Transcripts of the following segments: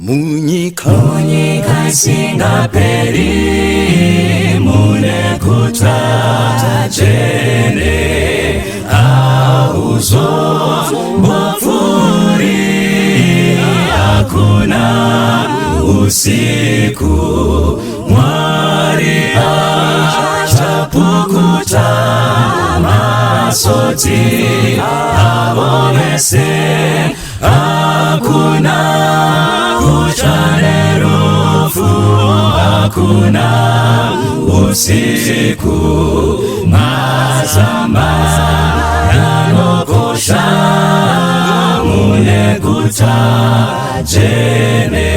Munyika, munyika isingaperi mune guta dzvene hauzombopfuuri hakuna usiku Mwari achapukuta masodzi avo vese hakuna kutya nerufu hakuna usiku mazamba anokosha mune guta dzvene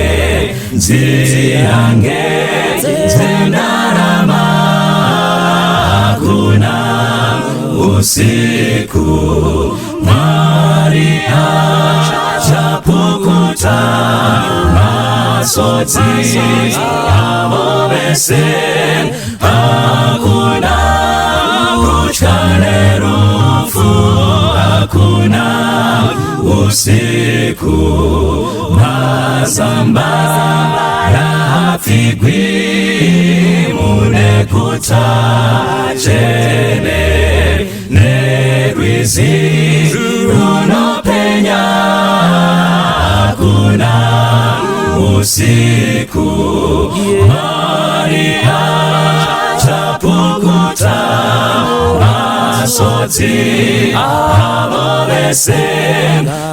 nzira ngedzendarama hakuna usiku Mwari achapukuta masodzi avo vese hakuna kutya nerufu hakuna usiku mazamba haapfigwi mune guta dzvene nerwizi runopenya hakuna usiku Mwari achapukuta masodzi avo vese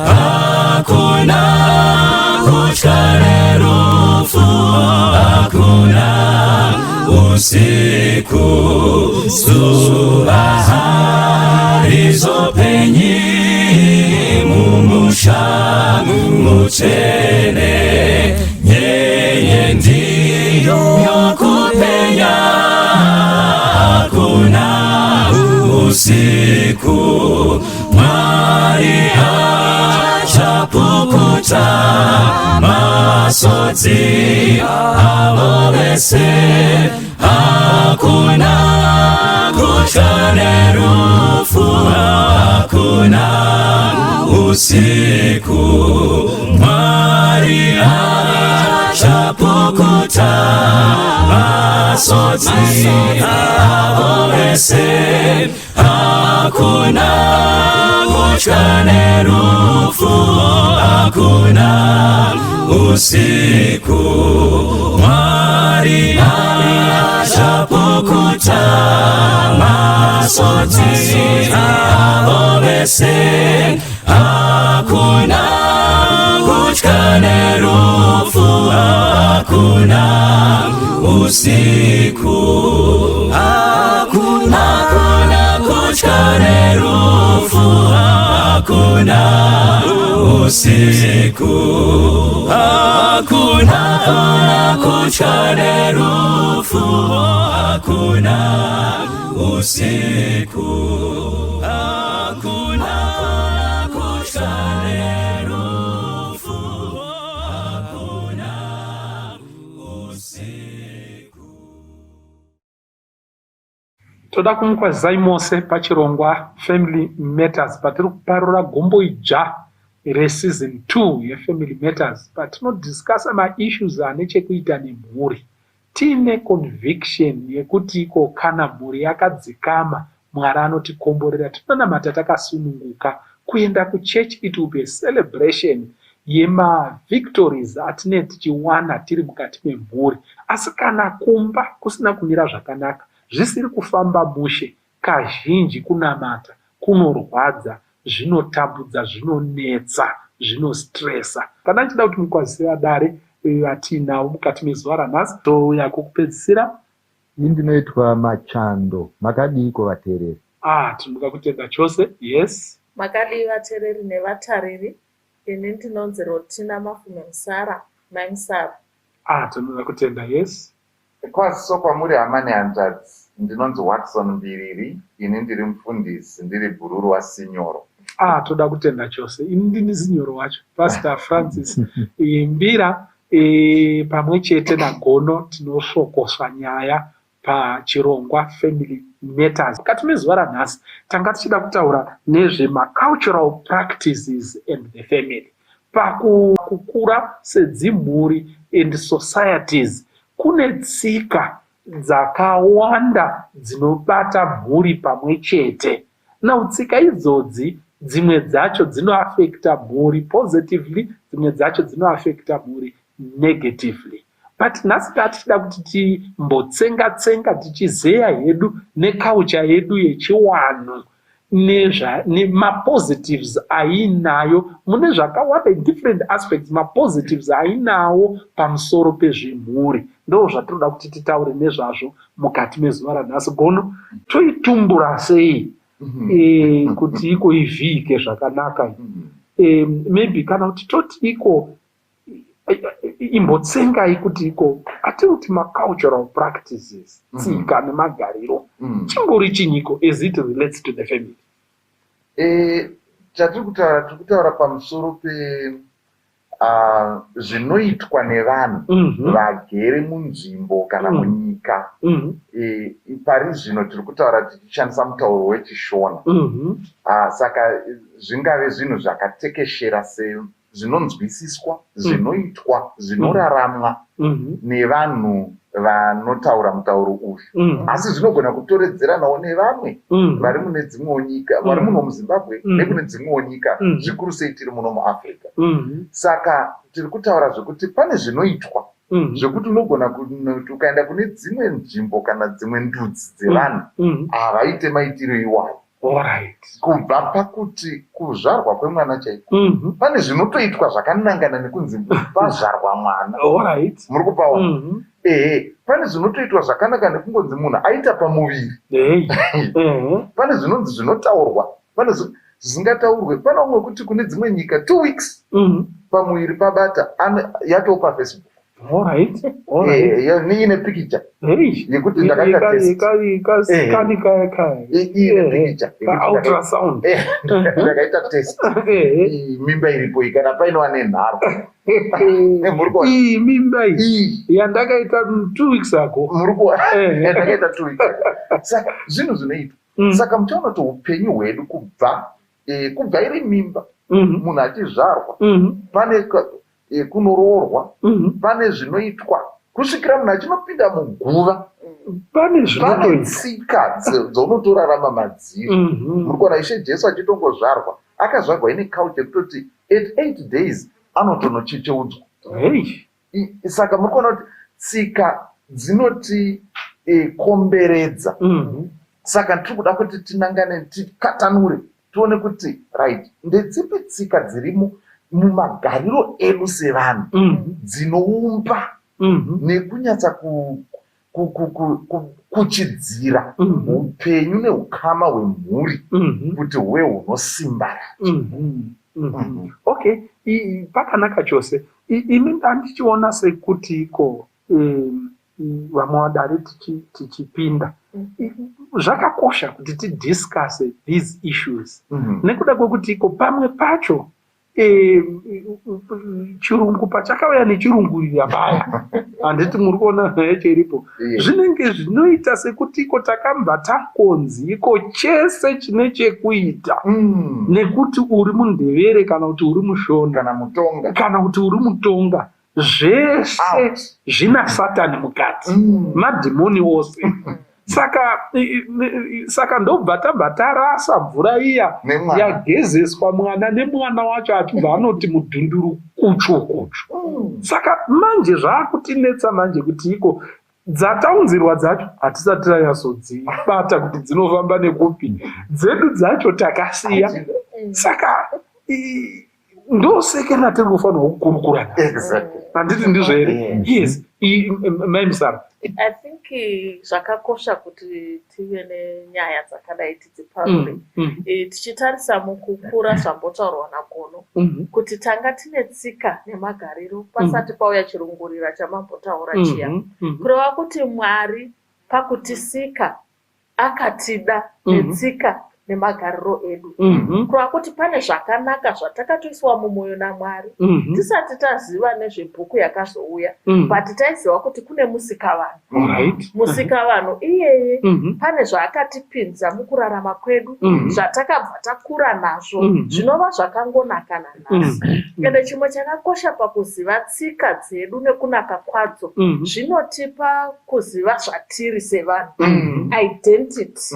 hakuna kutya nerufu hakuna usiku zuva harizopenyi mumusha mutsvene nyenye ndiyokupenya hakuna usiku Mwari achapukuta masodzi avo vese hakuna kutya nerufu hakuna usiku Mwari achapukuta masodzi avo vese hakuna kutya nerufu hakuna usiku Mwari achapukuta masodzi avo vese hakuna kutya nerufu hakuna usiku hakuna kutya nerufu hakuna usiku hakuna kutya nerufu hakuna usiku hakuna kutya nerufu hakuna usiku. Toda kumukwazisai mose pachirongwa Family Matters patiri kuparura gombo idzva reseason 2 yeFamily Matters patinodiscussa maissues ane chekuita nemhuri tiine conviction yekuti iko kana mhuri yakadzikama Mwari anotikomborera tinonamata takasununguka kuenda kuchurch. It will be a celebration yemavictories atinee tichiwana tiri mukati memhuri. Asi kana kumba kusina kumira zvakanaka, zvisiri kufamba mushe, kazhinji kunamata kunorwadza, zvinotambudza, zvinonetsa, zvinostressa. Kana ndichida kuti mukwazise vadare vatiinavo mukati mezuva ranhasi, touya kwokupedzisira. Ini ndinoitwa Machando. Makadiiko vateereri? Ah, tinoda kutenda chose. Yes. Makadii vateereri nevatariri? Ini ndinonzi Rotina Mafume Musara, Mai Musara. Ah, tinoda kutenda. Yes. Kwaziso kwamuri hama nehanzvadzi. Ndinonzi Watson Mbiriri, ini ndiri mufundisi, ndiri bhururu waSinyoro. Ah, toda kutenda chose. Ini ndini Sinyoro wacho, Pastor Francis Mbira e, pamwe chete naGono tinosvokoswa nyaya pachirongwa Family Matters. Mukati mezuva ranhasi tanga tichida kutaura nezvemacultural practices and the family. Pakukura sedzimhuri and societies, kune tsika dzakawanda dzinobata mhuri pamwe chete. Now tsika idzodzi dzimwe dzacho dzinoafecta mhuri positively, dzimwe dzacho dzinoafecta mhuri negatively. But nhasi tatichida kuti timbotsenga tsenga tichizeya hedu neculture yedu yechiwanhu nemapositives ainayo mune zvakawanda, in different aspects, mapositives ainawo pamusoro pezvemhuri. Ndo zvatinoda kuti titaure nezvazvo mukati mezuva ranhasi. Gono, toitumbura sei kuti iko ivhike zvakanaka? Maybe kana kuti toti iko imbotsengai kuti iko atiri kuti macultural practices, tsika nemagariro, chingori chinyiko as it relates to the family? Chatiri kutaura, tiri kutaura pamusoro pe zvinoitwa nevanhu vagere munzvimbo kana munyika. Pari zvino tiri kutaura tichishandisa mutauro wechiShona. Saka zvingave zvinhu zvakatekeshera sezvinonzwisiswa, zvinoitwa, zvinoraramwa nevanhu vanotaura mutauro uyu, asi zvinogona kutoredzeranawo nevamwe vari mune dzimwewo nyika, vari muno muZimbabwe nekune dzimwewo nyika, zvikuru sei tiri muno muAfrica. Saka tiri kutaura zvekuti pane zvinoitwa zvekuti unogona kuti ukaenda kune dzimwe nzvimbo kana dzimwe ndudzi dzevanhu, havaite maitiro iwayo. Kubva pakuti kuzvarwa kwemwana chaiko, pane zvinotoitwa zvakanangana nekunzi pazvarwa mwana. Muri kupaona? Ehe, pane zvinotoitwa zvakanaka nekungonzi munhu aita pamuviri. Pane zvinonzi zvinotaurwa, pane zvisingataurwe. Pane umwe kuti kune dzimwe nyika 2 weeks pamuviri pabata, yatoo paFacebook. Ine pikicha yekuti ndakaita test. Kaskani kaya kaya. Ine pikicha. Ultrasound. Ndakaita test, mimba iripo iyi, kana painova nenharo. Muri kuona? Iyi mimba iyi iyi yandakaita 2 weeks ago. Muri kuona? Ndakaita 2 weeks ago. Saka zvinhu zvinoitwa. Saka muchaona kuti upenyu hwedu kubva iri mimba, munhu achizvarwa, pane kunoroorwa, pane zvinoitwa kusvikira munhu achinopinda muguva. Pane pane zvinotoitwa. Tsika dzaunotorarama madziri. Muri kuona Ishe Jesu achitongozvarwa, akazvarwa ine culture yekutoti at 8 days anotonochecheudzwa. Saka muri kuona kuti tsika dzinoti komberedza. Saka tiri kuda kuti tinangane, tikatanure, tione kuti right, ndedzipi tsika dzirimo mumagariro edu sevanhu dzinoumba nekunyatsa kuchidzira upenyu neukama hwemhuri kuti huve hunosimbarara. Okay, pakanaka chose. Ini ndandichiona sekuti iko vamwe vadare tichipinda, zvakakosha kuti tidiscusse these issues nekuda kwekuti iko pamwe pacho chirungu pachakauya nechirungurira paya, handiti muri kuona nyaya yacho iripo? Zvinenge zvinoita sekuti iko takambva takonzi iko chese chine chekuita nekuti uri muNdevere kana kuti uri muShona kana Mutonga, kana kuti uri Mutonga, zvese Out. Zvina Satani mukati, madhimoni ose. Saka ndobva tabva tarasa mvura iya Nemwana. Yagezeswa mwana nemwana wacho achibva anoti mudhunduru kuchu kuchu. Saka manje zvaakutinetsa manje kuti iko dzataunzirwa dzacho hatisati tanyatsodzibata kuti dzinofamba nekupi, dzedu dzacho takasiya. Saka ndosekera tiri kufanirwa kukurukura nhasi. Handiti ndizvo here? Yes. Yes. Mai Musara. I think zvakakosha kuti tive nenyaya dzakadai tidziparure. Tichitarisa mukukura, zvambotaurwa naGono kuti tanga tine tsika nemagariro pasati pauya chirungurira chamambotaura chiya. Kureva kuti Mwari pakutisika akatida netsika. nemagariro edu kureva kuti pane zvakanaka zvatakatoiswa mumwoyo naMwari tisati taziva nezvebhuku yakazouya, but taiziva kuti kune Musikavanhu. Musikavanhu iyeye pane zvaakatipinza mukurarama kwedu zvatakabva takura nazvo zvinova zvakangonaka nanhasi. Ende chimwe chakakosha pakuziva tsika dzedu nekunaka kwadzo, zvinotipa kuziva zvatiri sevanhu, identity.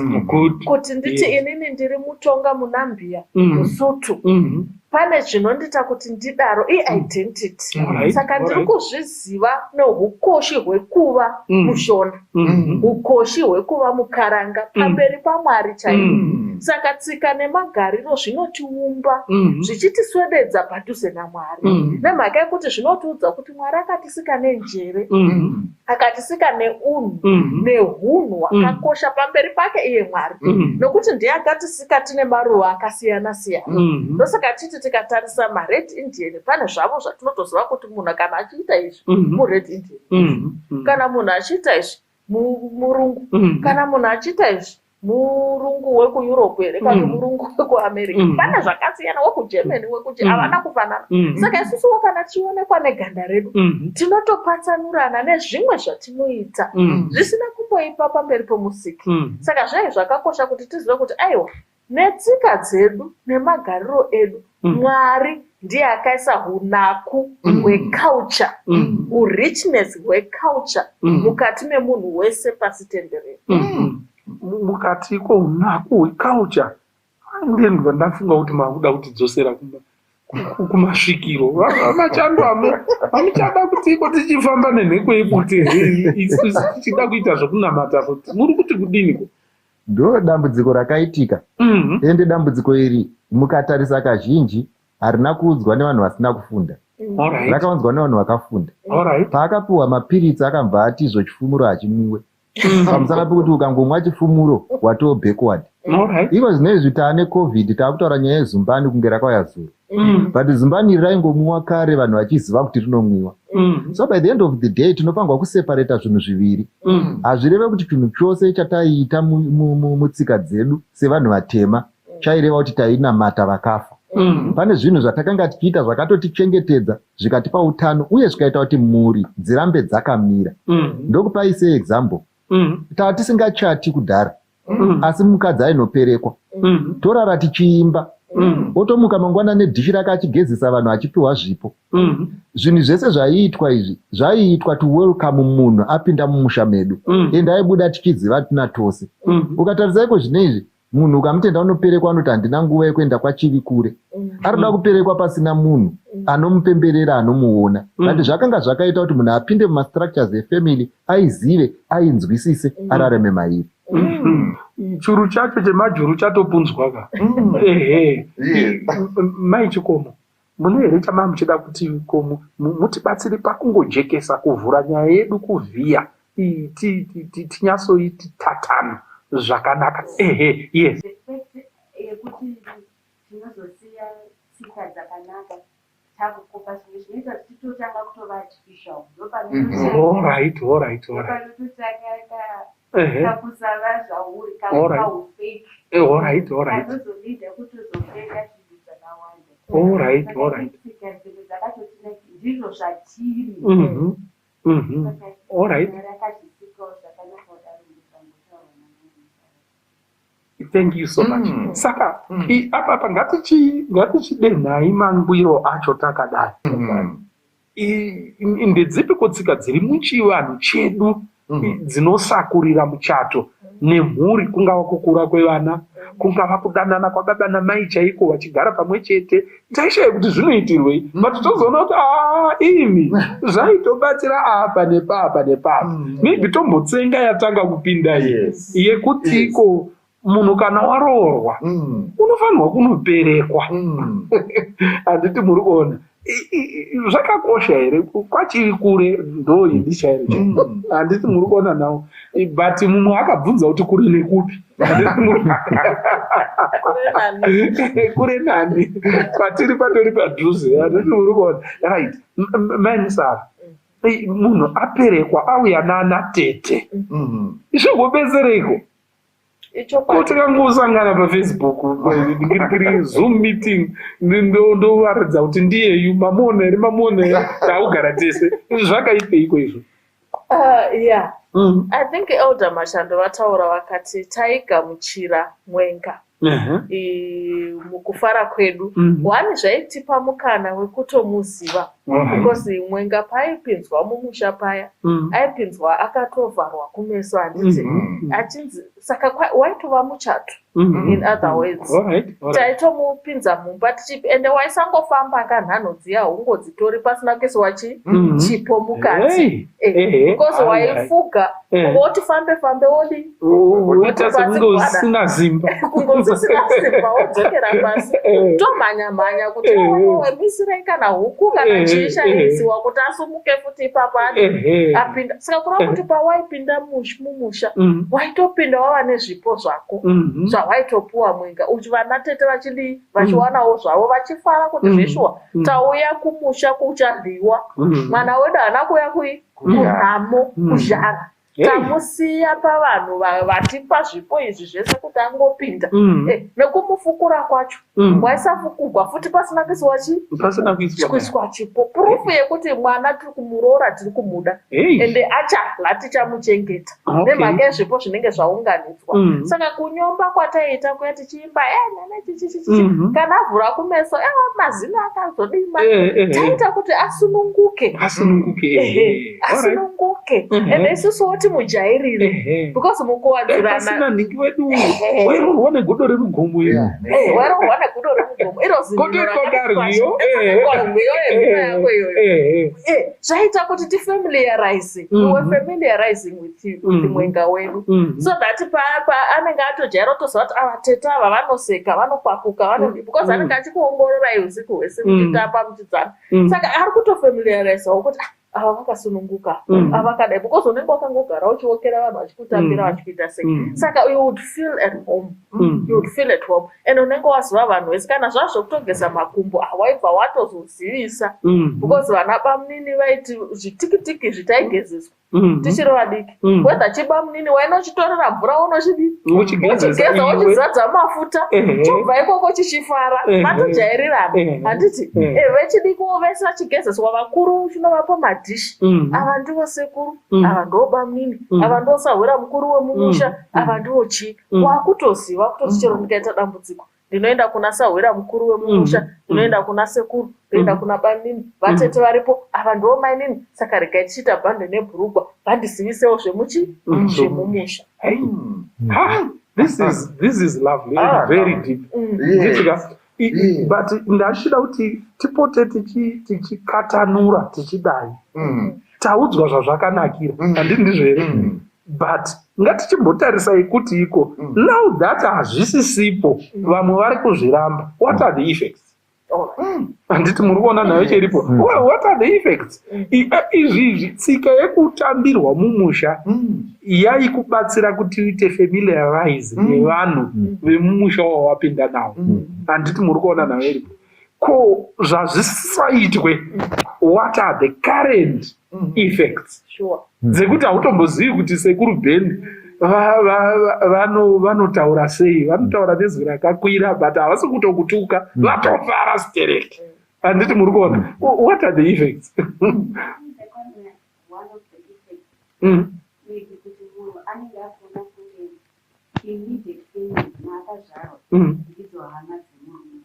Kuti nditi inini ndiri muTonga, muNambia, muSuthu, pane zvinondiita kuti ndidaro, iidentity. Saka ndiri kuzviziva neukoshi hwekuva muShona, ukoshi hwekuva muKaranga pamberi paMwari chaivo. Saka tsika nemagariro zvinotiumba zvichitiswededza padhuze naMwari, nemhaka yekuti zvinotiudza kuti Mwari akatisika nenjere, akatisika neunhu, nehunhu hwakakosha pamberi pake iye Mwari, nokuti ndiye akatisika tine maruva akasiyana siyana. Ndosaka titi tikatarisa maRed Indian, pane zvavo zvatinotoziva kuti munhu kana achiita izvi muRed Indian, kana munhu achiita izvi murungu, kana munhu achiita izvi murungu wekuEurope here kana murungu wekuAmerica. Pane zvakasiyana, wekuGermany, wekuti havana kufanana. Saka isusuwo kana tichionekwa neganda redu, tinotopatsanurana nezvimwe zvatinoita zvisina kumboipa pamberi poMusiki. Saka zvai zvakakosha kuti tizive kuti aiwa, netsika dzedu nemagariro edu, Mwari ndiye akaisa hunaku hweculture, urichness hweculture mukati memunhu wese pasi tenderere. Mukati kweunaku hweculture, ndendwa ndafunga kuti makuda kutidzosera kumasvikiro. VaMachando, hamuchada kuti iko tichifamba nenheko yebute here, isu tichida kuita zvokunamata futi? Muri kuti kudiniko? Ndo dambudziko rakaitika. Ende dambudziko iri, mukatarisa kazhinji, harina kuudzwa nevanhu vasina kufunda, rakaunzwa nevanhu vakafunda. Paakapiwa mapiritsi, akabva ati izvo chifumuro hachimwiwe, pamusana pekuti ukangomwa chifumuro watoo backward. Iko zvinezvi taane COVID, taakutaura nyaya yezumbani kunge rakauya zuro, but zumbani iri raingomwiwa kare, vanhu vachiziva kuti rinomwiwa. So by the end of the day tinofanirwa kuseparata zvinhu zviviri. Hazvireve kuti chinhu chose chataiita mutsika dzedu sevanhu vatema chaireva kuti tainamata vakafa. Pane zvinhu zvatakanga tichiita zvakatotichengetedza, zvikatipa utano uye zvikaita kuti mhuri dzirambe dzakamira. Ndokupai seexample, taa tisingachati kudhara, asi mukadzi ainoperekwa, torara tichiimba, otomuka mangwana nedhishi rake achigezesa vanhu, achipiwa zvipo. Zvinhu zvese zvaiitwa izvi zvaiitwa to welcome munhu apinda mumusha medu, ende aibuda tichiziva tina tose. Ukatarisa iko zvino izvi, munhu ukamutenda unoperekwa, anoti handina nguva yekuenda kwachivi kure. Arikuda kuperekwa pasina munhu anomupemberera, anomuona. But zvakanga zvakaita kuti munhu apinde mumastructures efamily, aizive, ainzwisise, ararame mairi. Churu chacho chemajuru chatopunzwa ka. Ehe. Mai Chikomo, mune here chamaa muchida kuti ko mutibatsire pakungojekesa, kuvhura nyaya yedu, kuvhiya, tinyatsoiti tatano zvakanaka? Ehe, yes. The fact yekuti tinozosiya tsika dzakanaka takukopa zvimwe zvinoita kuti titotanga kutova artificial. Ndopanototanga kakusava zvauri, kaufake kanozoleada kutozofeka zvinhu zvakawanda. Tsika dzimwe dzakatotinaki, ndizvo zvatiri. Mwari akazvisikawo zvakanaka kudaro, ndozvambotaurwa namai. Thank you so much. Saka apa apa ngatichidenhai mangwiro acho takadai. Ndedzipiko tsika dziri muchivanhu chedu dzinosakurira muchato nemhuri, kungava kukura kwevana, kungava kudanana kwababa namai chaiko vachigara pamwe chete? Taishaya kuti zvinoitirwei, but tozoona kuti aa, imi zvaitobatsira apa nepapa nepapa. Maybe tombotsenga yatanga kupinda iyi yekutiko munhu kana waroorwa unofanirwa kunoperekwa. Handiti muri kuona zvakakosha here? Kwachiri kure ndo idi chairo? Handiti muri kuona nawo? But mumwe akabvunza kuti kure nekupi? Kure nani? Patiri patori padhuze. Handiti muri kuona? Right, mai Musara, munhu aperekwa, auya nana tete, zvigobetsereiko? Ko takangosangana paFacebook, tiri Zoom meeting, ndovaratidza kuti ndiyeyu, mamuona here, mamuona here, taakugara tese. Zvakaipeiko izvo? Yeah, I think Elder Mashando vataura vakati taigamuchira mwenga mukufara kwedu. One, zvaitipa mukana wekutomuziva because mwenga paaipinzwa mumusha paya, aipinzwa akatovharwa kumeso, handiti? Achinzi saka waitova muchato. In other words, taitomupinza mumba tichi ende waisangofamba kanhanho dziya hungodzitori pasina kuisiwa chipo mukati. Because waifuga woti fambe fambe wodi Woita sekunge usina simba. Kunge usisina simba, wodzokera pasi, tomhanya mhanya kuti misirai kana huku kana chii chaisiwa kuti asumuke futi ipapo apinda. Saka kureva kuti pawaipinda mumusha, waitopinda wava nezvipo zvako zvawaitopuwa mwenga uchi, vana tete vachidii, vachiwanawo zvavo, vachifara kuti zveshuwa tauya kumusha kuchadyiwa, mwana wedu haana kuuya kunhamo kuzhara. Tamusiya pavanhu vatipa zvipo izvi zvese kuti angopinda. Nekumufukura kwacho, waisafukugwa futi pasina kuisiwa chi Pasina kuiswa kuiswa chipo, proof yekuti mwana tiri kumuroora, tiri kumuda, ende achadya, tichamuchengeta nemhaka yezvipo zvinenge zvaunganidzwa. Saka kunyomba kwataiita kuya tichiimba, nene chichichichi, kana avhura kumeso, ewa mazino akazodima, taita kuti asununguke. Asununguke. Asununguke. Ende isusuwo timujairire because mukuwadzirana Pasina nhingi wedu wairohwa negodo remugomo iri. Wairohwa negodo remugomo iro. Kotoikokarwiyo. Rwiyo yemhino yako iyoyo. Zvaita kuti tifamiliarize. We were familiarizing with you, with mwenga wedu, so that pa anenge atojaira, otoziva kuti ava tete ava vanoseka, vanokwakuka, because anenge achikuongororai usiku hwese muchitamba, muchidzana. Saka ari kutofamiliarizawo kuti, "Ah, ava vakasununguka, ava vakadai," because unenge wakangogara uchiokera vanhu vachikutambira, vachikuita sei. Saka you would feel at home. You would feel at home and unenge waziva vanhu vese. Kana zvazvo zvekutogeza makumbo, waibva watozozivisa because vana bamunini vaiti zvitikitiki zvitaigezeswa tichiri vadiki, whether chibamunini wainochitorera mvura, unochidii? Uchigezesa. Uchigeza. Iwe. Uchizadza mafuta. Chobva ikoko chichifara. Matojairirana, handiti? Vechidikuwo vese vachigezeswa, vakuru uchinovapa madhishi. Ava ndivo sekuru, ava ndivo bamunini, ava ndivo sahwira mukuru wemumusha, ava ndivo chii. Wakutoziva kutoti chero ndikaita dambudziko, ndinoenda kuna sahwira mukuru wemumusha, ndinoenda kuna sekuru, ndoenda kuna bamunini, vatete varipo, ava ndivo mainini. Saka regai tichiita bhande nebhurugwa, vandizivisewo zvemuchi zvemumusha. Hey. Ha, this is lovely and very lovely. deep. Nditika, but ndachida kuti tipote tichikatanura tichidai. Taudzwa zvazvakanakira, handiti ndizvo here? But ngatichimbotarisai kuti iko now that hazvisisipo, vamwe vari kuzviramba, what are the effects? Handiti muri kuona nayo cheripo? Well, what are the effects? Izvi tsika yekutambirwa mumusha yaikubatsira kuti uite familiarize nevanhu vemumusha wawapinda nawo, handiti muri kuona nayo iripo? Ko zvazvisaitwe, what are the current effects dzekuti hautombozivi kuti sekuru Ben vanotaura sei? Vanotaura nezwi rakakwira, but havasi kutokutuka, vatofara stereki, handiti muri kuona? What are the effects? One of the effects maybe kuti munhu anenge akuona kunge immediate family maakazvarwa ndidzo hama dzemurume.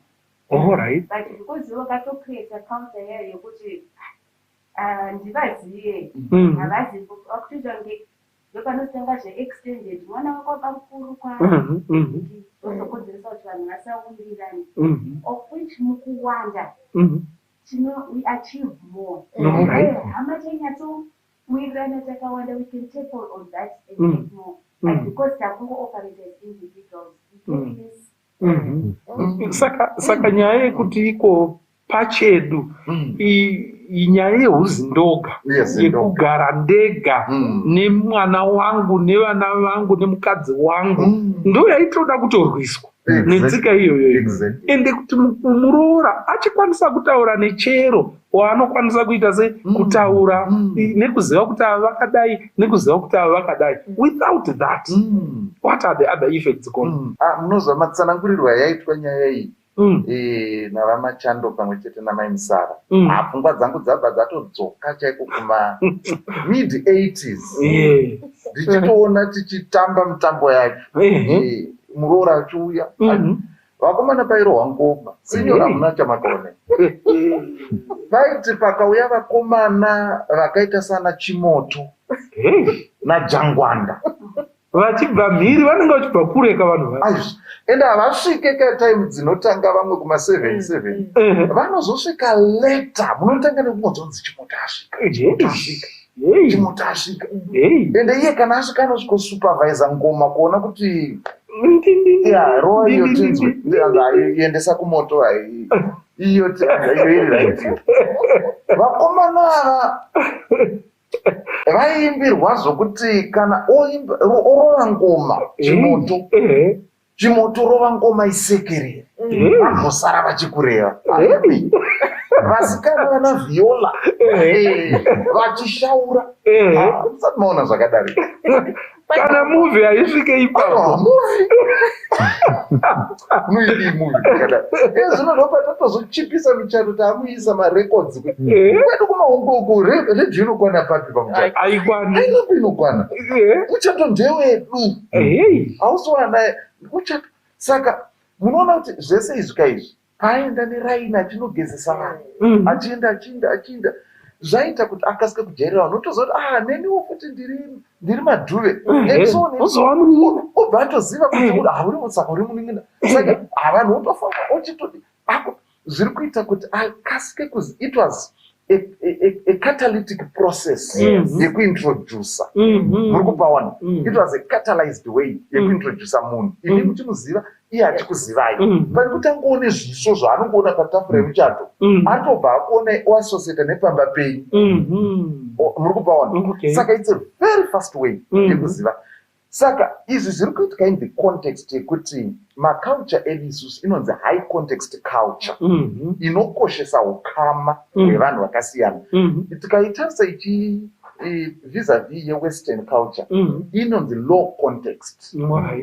All right. But because vakatocreata culture yayo yekuti, "Ah, ndivaziye," havazi vakutoita kunge ndopanotanga zveextended, mwana wako bamukuru kwa zvozokonzeresa kuti vanhu vasawirirane, of which mukuwanda tino we achieve more. All right. Hama tainyatsowirirana takawanda, we can tackle on that and get more, but because takungo-operate as individuals, we get less. Saka nyaya yekuti iko pachedu, inyaya yehuzindoga, yekugara ndega nemwana wangu nevana vangu nemukadzi wangu, ndo yaitoda kutorwiswa netsika iyoyo. Ende kuti muroora achikwanisa kutaura nechero waanokwanisa kuita se kutaura nekuziva kuti ava vakadai, nekuziva kuti ava vakadai, without that. What are the other effects gone? Ah, munoziva matsanangurirwo ayaitwa nyaya iyi navaMachando pamwe chete namai Musara. Ah, pfungwa dzangu dzabva dzatodzoka chaiko kuma mid 80s, ndichitoona tichitamba mitambo yacho. Muroora achiuya, vakomana pairohwa ngoma, sinyora hamuna chamakaona. Vaiti pakauya vakomana vakaita sana Chimoto naJangwanda, vachibva mhiri, vanenge vachibva kureka vanhu va Aizvi, ende havasvike katime dzinotanga vamwe kuma7 7. Vanozosvika later. Munotanga nekungonzonzi Chimoto asvika, Chimoto asvika, Chimoto asvika. Ende iye kana asvika anosvikosupervisa ngoma kuona kuti ya rova iyo tinzwe, endesa kumoto hai iyo iyo iri right. Vakomana ava vaiimbirwa zvokuti kana orova ngoma Chimoto, Chimoto rova ngoma isekerere, vambosara vachikureva. Vasikana vana Viola vachishaura. Ah, musati maona zvakadari. Kana movie haisvike ipapo. Movie muidii? Movie zvakadai. Zvino ndopatatozochipisa michato, taakuisa marecords kwedu kumaungo uku. Redhiyo inokwana papi pamuchato? Aikwani. Ainopi inokwana. Muchato ndewedu. Hausiwana muchato. Saka munoona kuti zvese izvi kaizvi, paaenda neraini achinogezesa vanhu, achienda, achienda, achienda, zvaita kuti akasike kujairira vanhu. Otoziva kuti ah, neniwo futi ndiri madhuve and so on and so Uzova on. munin'ina. Obva atoziva kuti ah, uri saka uri munin'ina. Saka vanhu votofamba ochitoti ako zviri kuita kuti akasike kuzi it was a catalytic process yekuintrodusa. Muri kupaona? It was a catalyzed way yekuintrodusa munhu imi muchimuziva, iye achikuzivai. Pane kuti angoone zviso zvaanongoona patafura yemuchato, atobva akuona oassociata nepamba penyu. Muri kupaona? Okay. Saka it's a very fast way yekuziva. Saka izvi zviri kuitika in the context yekuti maculture edu isusu inonzi high context culture, inokoshesa ukama hwevanhu vakasiyana. Tikaitarisa ichi vis-a-vis yewestern culture, inonzi low context,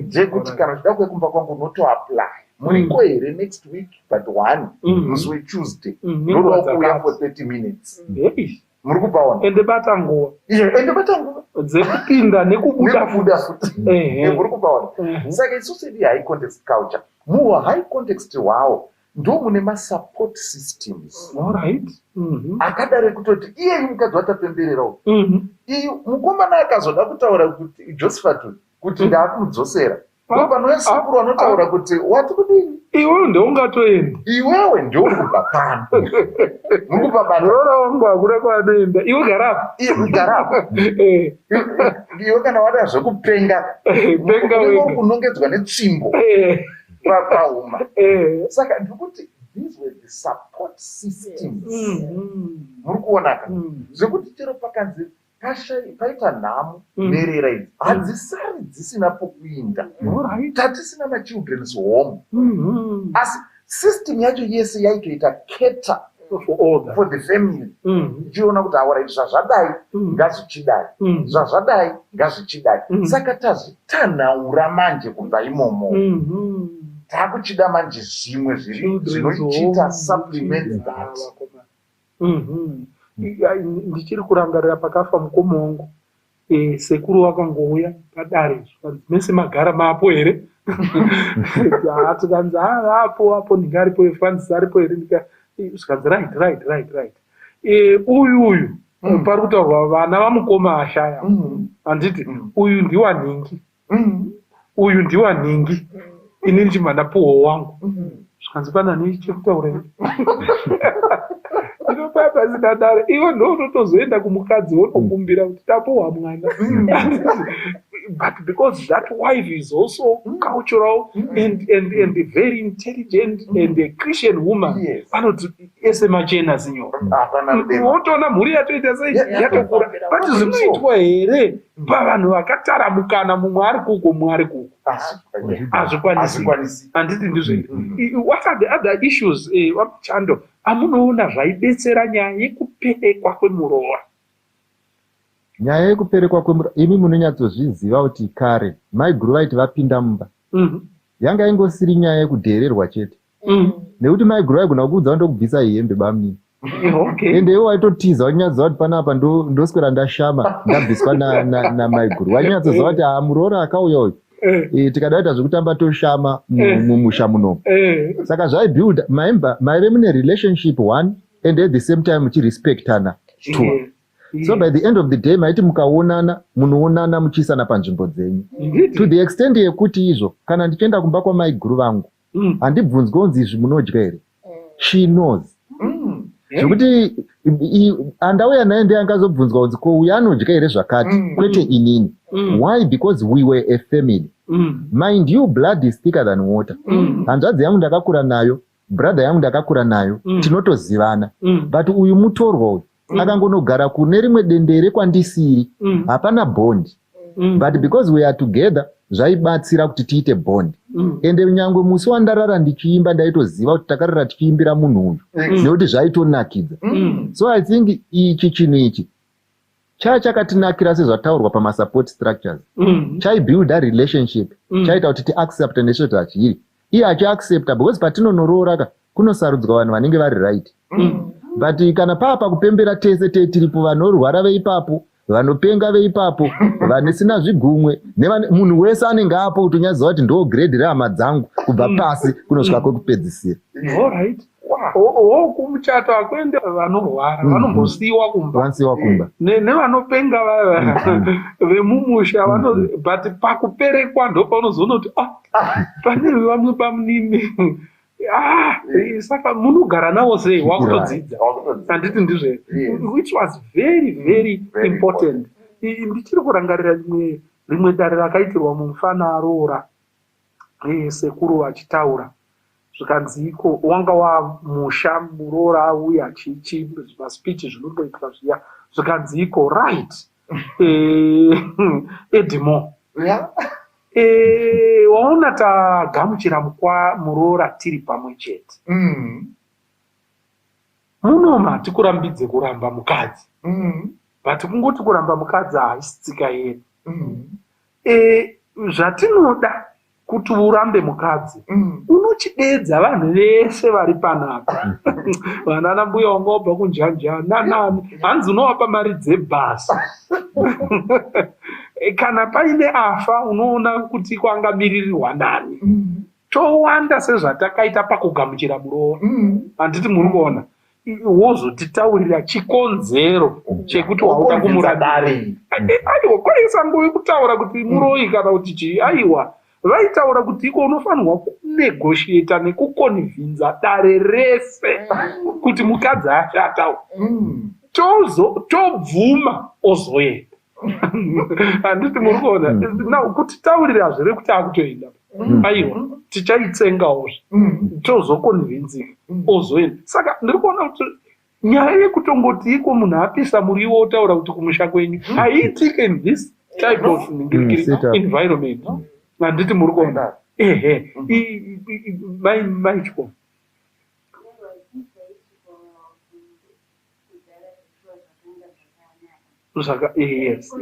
ndeyekuti kana uchida kuuya kumba kwangu unotoapply, muriko here next week but one, musi weTuesday, Nenguva ndoda kuuya dzakati. for 30 minutes. Muri kupaona? Ende bata nguva Iye, ende bata nguva dzekupinda nekubuda. Nekubuda futi. Muri kupaona? Saka isusu idi high context culture. Muhigh context hwawo ndo mune masupport systems akadaro ekutoti iyeyu mukadzi watapembererawo iyi, mukomana akazoda kutaura kuti Josephat, kuti ndaakumudzosera, ndo panouya sekuru vanotaura kuti wati kudini? Iwewe ndoungatoenda. Iwewe ndouri kubva pano. Muri kupabata? Muroora wangu hakuna kwaanoenda, iwe garapo. Iwe garapo. Iwe kana wada zvekupenga, Penga unenge uri wega. kunongedzwa netsvimbo pahuma. Saka ndikuti these were the support systems. Muri kuonaka? Zvekuti chero pakanzi paita nhamo, nherera idzi hadzisari dzisina pokuinda. Tatisina machildren's home, asi system yacho yese yaitoita cater for all that. For the family, ichiona kuti alright, zvazvadai ngazvichidai, zvazvadai ngazvichidai. Saka tazvitanhaura manje kubva imomo, taakuchida manje zvimwe zviri Children's zvinoichita home. supplement that. Vakomana. Ndichiri kurangarira pakafa mukoma wangu, sekuru wakangouya padare, zvikanzi, "Mese magara mapo here?" Tikanzi, "Ah, apo apo ndingaripo, Francis aripo here?" Zvikanzi, Right." Uyu pari kutaurwa vana vamukoma ashaya, handiti? Uyu ndiwanhingi, uyu ndiwanhingi, inini chibva ndapuhwo wangu. Zvikanzi, "Panani chekutaura here?" Inopa pasina dare, iwe ndo unotozoenda kumukadzi wotokumbira kuti tapuhwa mwana. But because that wife is also cultural and very intelligent and a Christian woman, anoti ese machena zinyoro. Hapana rudema. Wotoona mhuri yatoita sei? Yatokura. Yatofambira. But zvinoitwa here pavanhu vakataramukana, mumwe ari kuko, mumwe ari kuko? Hazvikwanisi. Hazvikwanisi. Handiti ndizvo here? What are the other issues, vaMuchando, amunoona zvaibetsera nyaya yekuperekwa kwemuroora? Nyaya yekuperekwa kwemura, imi munonyatsozviziva kuti kare maiguru vaiti vapinda mumba yanga ingosiri nyaya yekudheererwa chete. Nekuti maiguru vaigona kukuudza ndokubvisa hembe bamunini. Ende iwe waitotiza wainyatsoziva kuti panapa ndoswera ndashama ndabviswa namaiguru. Wainyatsoziva kuti haa muroora akauya uyu. Tikada kuita zvekutamba toshama mumusha munomu. Saka zvaibuilda maimba maive mune relationship one and at the same time muchirespectana two. So by the end of the day maiti mukaonana munoonana muchiisana panzvimbo dzenyu. To the extent yekuti izvo kana ndichienda kumba kwamaiguru vangu handibvunzwi kunzi izvi munodya here. She knows. Zvekuti andauya naye ndiye angazobvunzwa kunzi ko uyu anodya here zvakati, kwete inini. Why? Because we were a family. Mind you, blood is thicker than water. Hanzvadzi yangu ndakakura nayo, brother yangu ndakakura nayo, tinotozivana. But uyu mutorwa uyu akangonogara kune rimwe dendere kwandisiri, hapana bond. But because we are together, zvaibatsira kuti tiite bond. Ende nyangwe musi wandarara ndichiimba ndaitoziva kuti takarara tichiimbira munhu uyu, nekuti zvaitonakidza. So I think ichi chinhu ichi chaya chakatinakira sezvataurwa pamasupport structures. Chaibuilda relationship, chaita kuti tiaccepte nesvezvachiri. Iye achiaccepta because patinonoroora ka kunosarudzwa vanhu vanenge vari right. But kana paa pakupembera tese tiripo, vanorwara veipapo, vanopenga veipapo, vanisina zvigumwe, munhu wese anenge apo kutonyaziva kuti ndo grade rehama dzangu kubva pasi kunosvika kwekupedzisira. Alright. Wo kumuchato hakuende vanorwara, vanombosiyiwa kumba. Vanosiyiwa kumba. Nevanopenga vaya vemumusha, but pakuperekwa ndopaunozoona kuti pane vamwe bamunini. Saka munogara navo sei wakutodzidza. Handiti ndizvo? Which was very very important. Ndichiri kurangarira rimwe dare rakaitirwa mumufana aroora, sekuru vachitaura zvikanzi iko wanga wamusha muroora auya chichi maspeech zvinomboitwa zviya, zvikanzi iko right, Edmo, waona tagamuchira muroora tiri pamwe chete. Munoma hatikurambidze kuramba mukadzi, but kungoti kuramba mukadzi haisi tsika yedu. Zvatinoda kuti urambe mukadzi, unochidedza vanhu vese vari panapa, vanana mbuya wanga wabva kunjanja nanani, hanzi unovapa mari dzebhasi. Kana paine afa unoona kuti kwangamiririrwa nani. Towanda sezvatakaita pakugamuchira muroora. Handiti muri kuona? Wozotitaurira chikonzero chekuti wauda kumuramba. Aiwa, kwaisangovi kutaura kuti muroyi kana kuti chii. Aiwa, vaitaura kuti iko unofanirwa kunegotiata nekukonvinza dare rese kuti mukadzi ashata. Tobvuma ozoenda. Handiti muri kuona? Now kutitaurira zvere kuti akutoenda. Aiwa, tichaitsengawozve. Tozokonvinzika ozoenda. Saka ndiri kuona kuti nyaya yekutongoti iko munhu apisa muriwo otaura kuti kumusha kwenyu haiitike in this type of environment. Handiti muri kuona? Ehe, maichiko. Zvaka yes.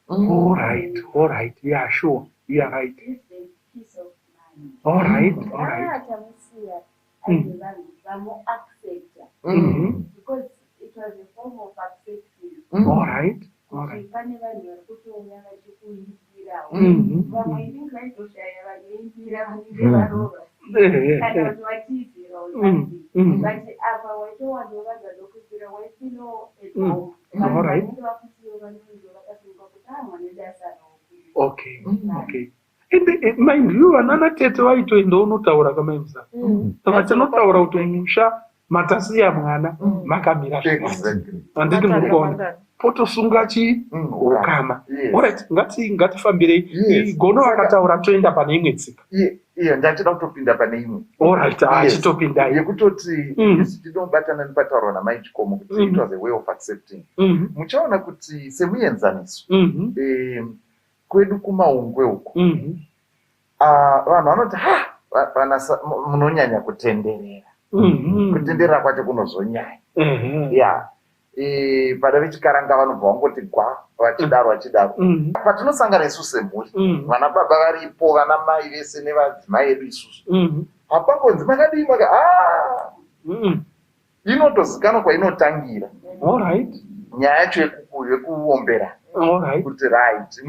All right, all right. Yeah, sure. You are right. All right, all right. Because it was a form of accepting. All right. All right. Pane vanhu vari kutouya vachikuimbirawo. Vamwe inini vaitoshaya vanoimbira vanenge varova kana kuti vatiizira or something. But apa waitowanzwa vanhu vanokuimbira, waifeelawo at home. Vanhu vanenge vakusiwo vanonzwa vakasununguka kuti ah, mwana wedu asarawo. Okay. Ende mind you, vanana tete vaitoenda unotaura kamai Musasa. Vachinotaura kuti musha matasiya mwana makamira zvakati. Handiti muri kuona? Potosunga chi ukama. Alright, ngatifambirei. Gono akataura toenda pane imwe tsika. Iye ndatida kutopinda pane imwe. Alright, achitopindai. Yekutoti isu tinobatana nepataurwa namai Chikomo kuti it was a way of accepting. Muchaona kuti semuenzaniso kwedu kumaungwe uko, vanhu vanoti ha, Munonyanya kutenderera. Kutenderera kwacho kunozonyanya. Ya, pada vechikaranga vanobva vangoti gwa, vachidaro, vachidaro. Patinosangana isusu semhuri, vana baba varipo, vana mai vese nevadzimai edu isusu, hapangonzi makadii maka a. Inotozikanwa kwainotangira nyaya yacho yekuombera, kuti right,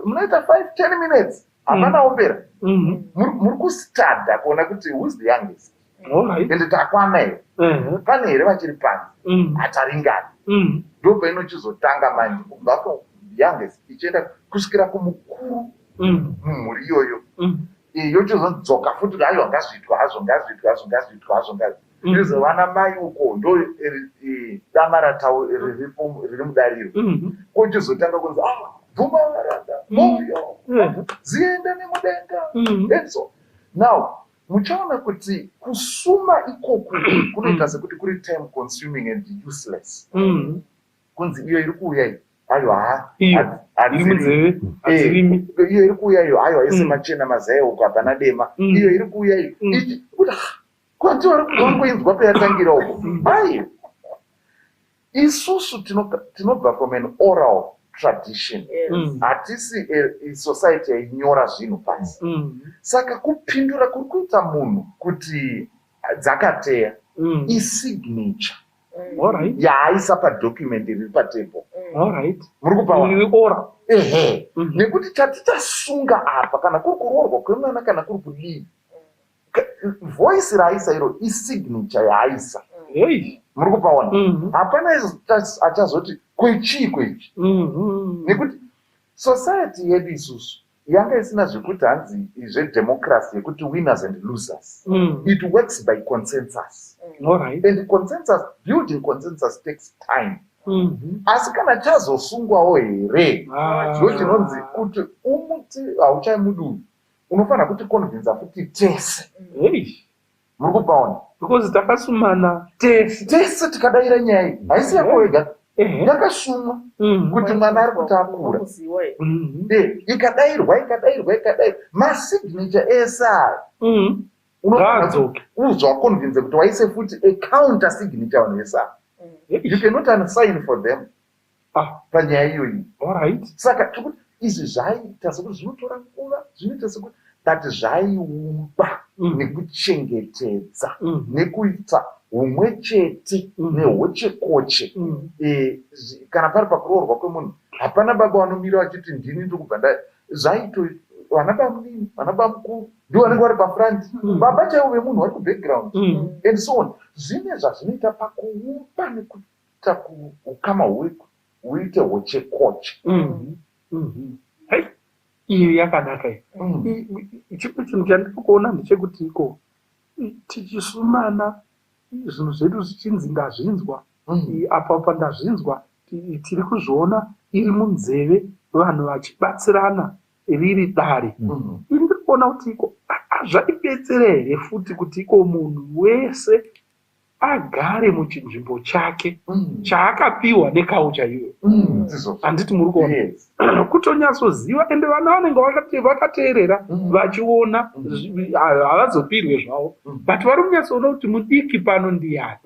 munoita 5 10 minutes, hapana ombera. Muri kustada kuona kuti who's the youngest, ende takwana here, pane here vachiri panze, hataringani. Ndopainochizotanga manje kubva kuyoungest ichienda kusvikira kumukuru mumhuri iyoyo. Yochizodzoka futi, aiwa, ngazviitwa hazvo, ngazviitwa hazvo, ngazviitwa hazvo, ngazvi izvo. Vana mai uko ndo dama ratau riripo riri mudariro. Kochizotanga kunzi, ah, bvuma varanda moyo zienda nemudenga and so now muchaona kuti kusuma ikoku kunoita sekuti kuri time consuming and useless. Kunzi iyo iri kuuya iyi, aiwa. Iyo iri munzeve hadzirimi. Iyo iri kuuya iyo, aiwa, ese machena mazai uko, hapana dema. Iyo iri kuuya iyo, ichi kuti kwanti vangoinzwa payatangira uko. Aiwa, isusu tinobva from an oral tradition. Hatisi society yainyora zvinhu pasi. Saka kupindura kuri kuita munhu kuti dzakateya isignature yaaisa padocument riri patable. Muri kupaona? Riri oral. Ehe. Nekuti chati tasunga apa, kana kuri kuroorwa kwemwana, kana kuri kudii, voice raaisa iro isignature yaaisa. Muri kupaona? Hapana achazoti kwechii kwechi, nekuti society yedu isusu yanga isina zvekuti hanzi zvedemocracy yekuti winners and losers. It works by consensus, and consensus, building consensus takes time. Asi kana chazosungwawo here, ndo chinonzi kuti umuti hauchaimudi uyu, unofanira kuti convinza futi tese. Muri kupaona? Because takasumana tese. Tese tikadayira nyaya iyi, haisi yako wega, yakasumwa kuti mwana ari kuti akura. Unoziwa here? Ikadayirwa, ikadayirwa, ikadayirwa, masignature ese aya, unofanira Ngaadzoke. uzwa convince kuti waise futi a counter signature vanhu vese ava. You cannot unsign for them panyaya iyoyi. Saka tikuti izvi zvaiita sekuti zvinotora nguva, zvinoita sekuti, but zvaiumba nekuchengetedza nekuita humwe chete nehochekoche. Kana pari pakuroorwa kwemunhu, hapana baba vanomira vachiti ndini ndiri kubva nda zvaito. Vana bamunini, vana bamukuru ndivo vanenge vari pafront, baba chaivo vemunhu vari kubackground and so on. Zvine zvazvinoita pakuumba nekuita ukama huite hochekoche. Hei, iyo yakanaka iyi. Chimwe chinhu chandiri kuona ndechekuti iko tichisumana zvinhu zvedu zvichinzi ndazvinzwa, apa ndazvinzwa, tiri kuzviona iri munzeve, vanhu vachibatsirana riri dare. Ini ndiri kuona kuti iko zvaibetsera here futi kuti iko munhu wese agare muchinzvimbo chake chaakapiwa neculture iyoyo? Ndizvo. Handiti muri kuona? Yes. Kutonyatsoziva, ende vana vanenge vakateerera vachiona, havazopirwe zvavo, but vari kunyatsoona kuti mudiki pano ndiani,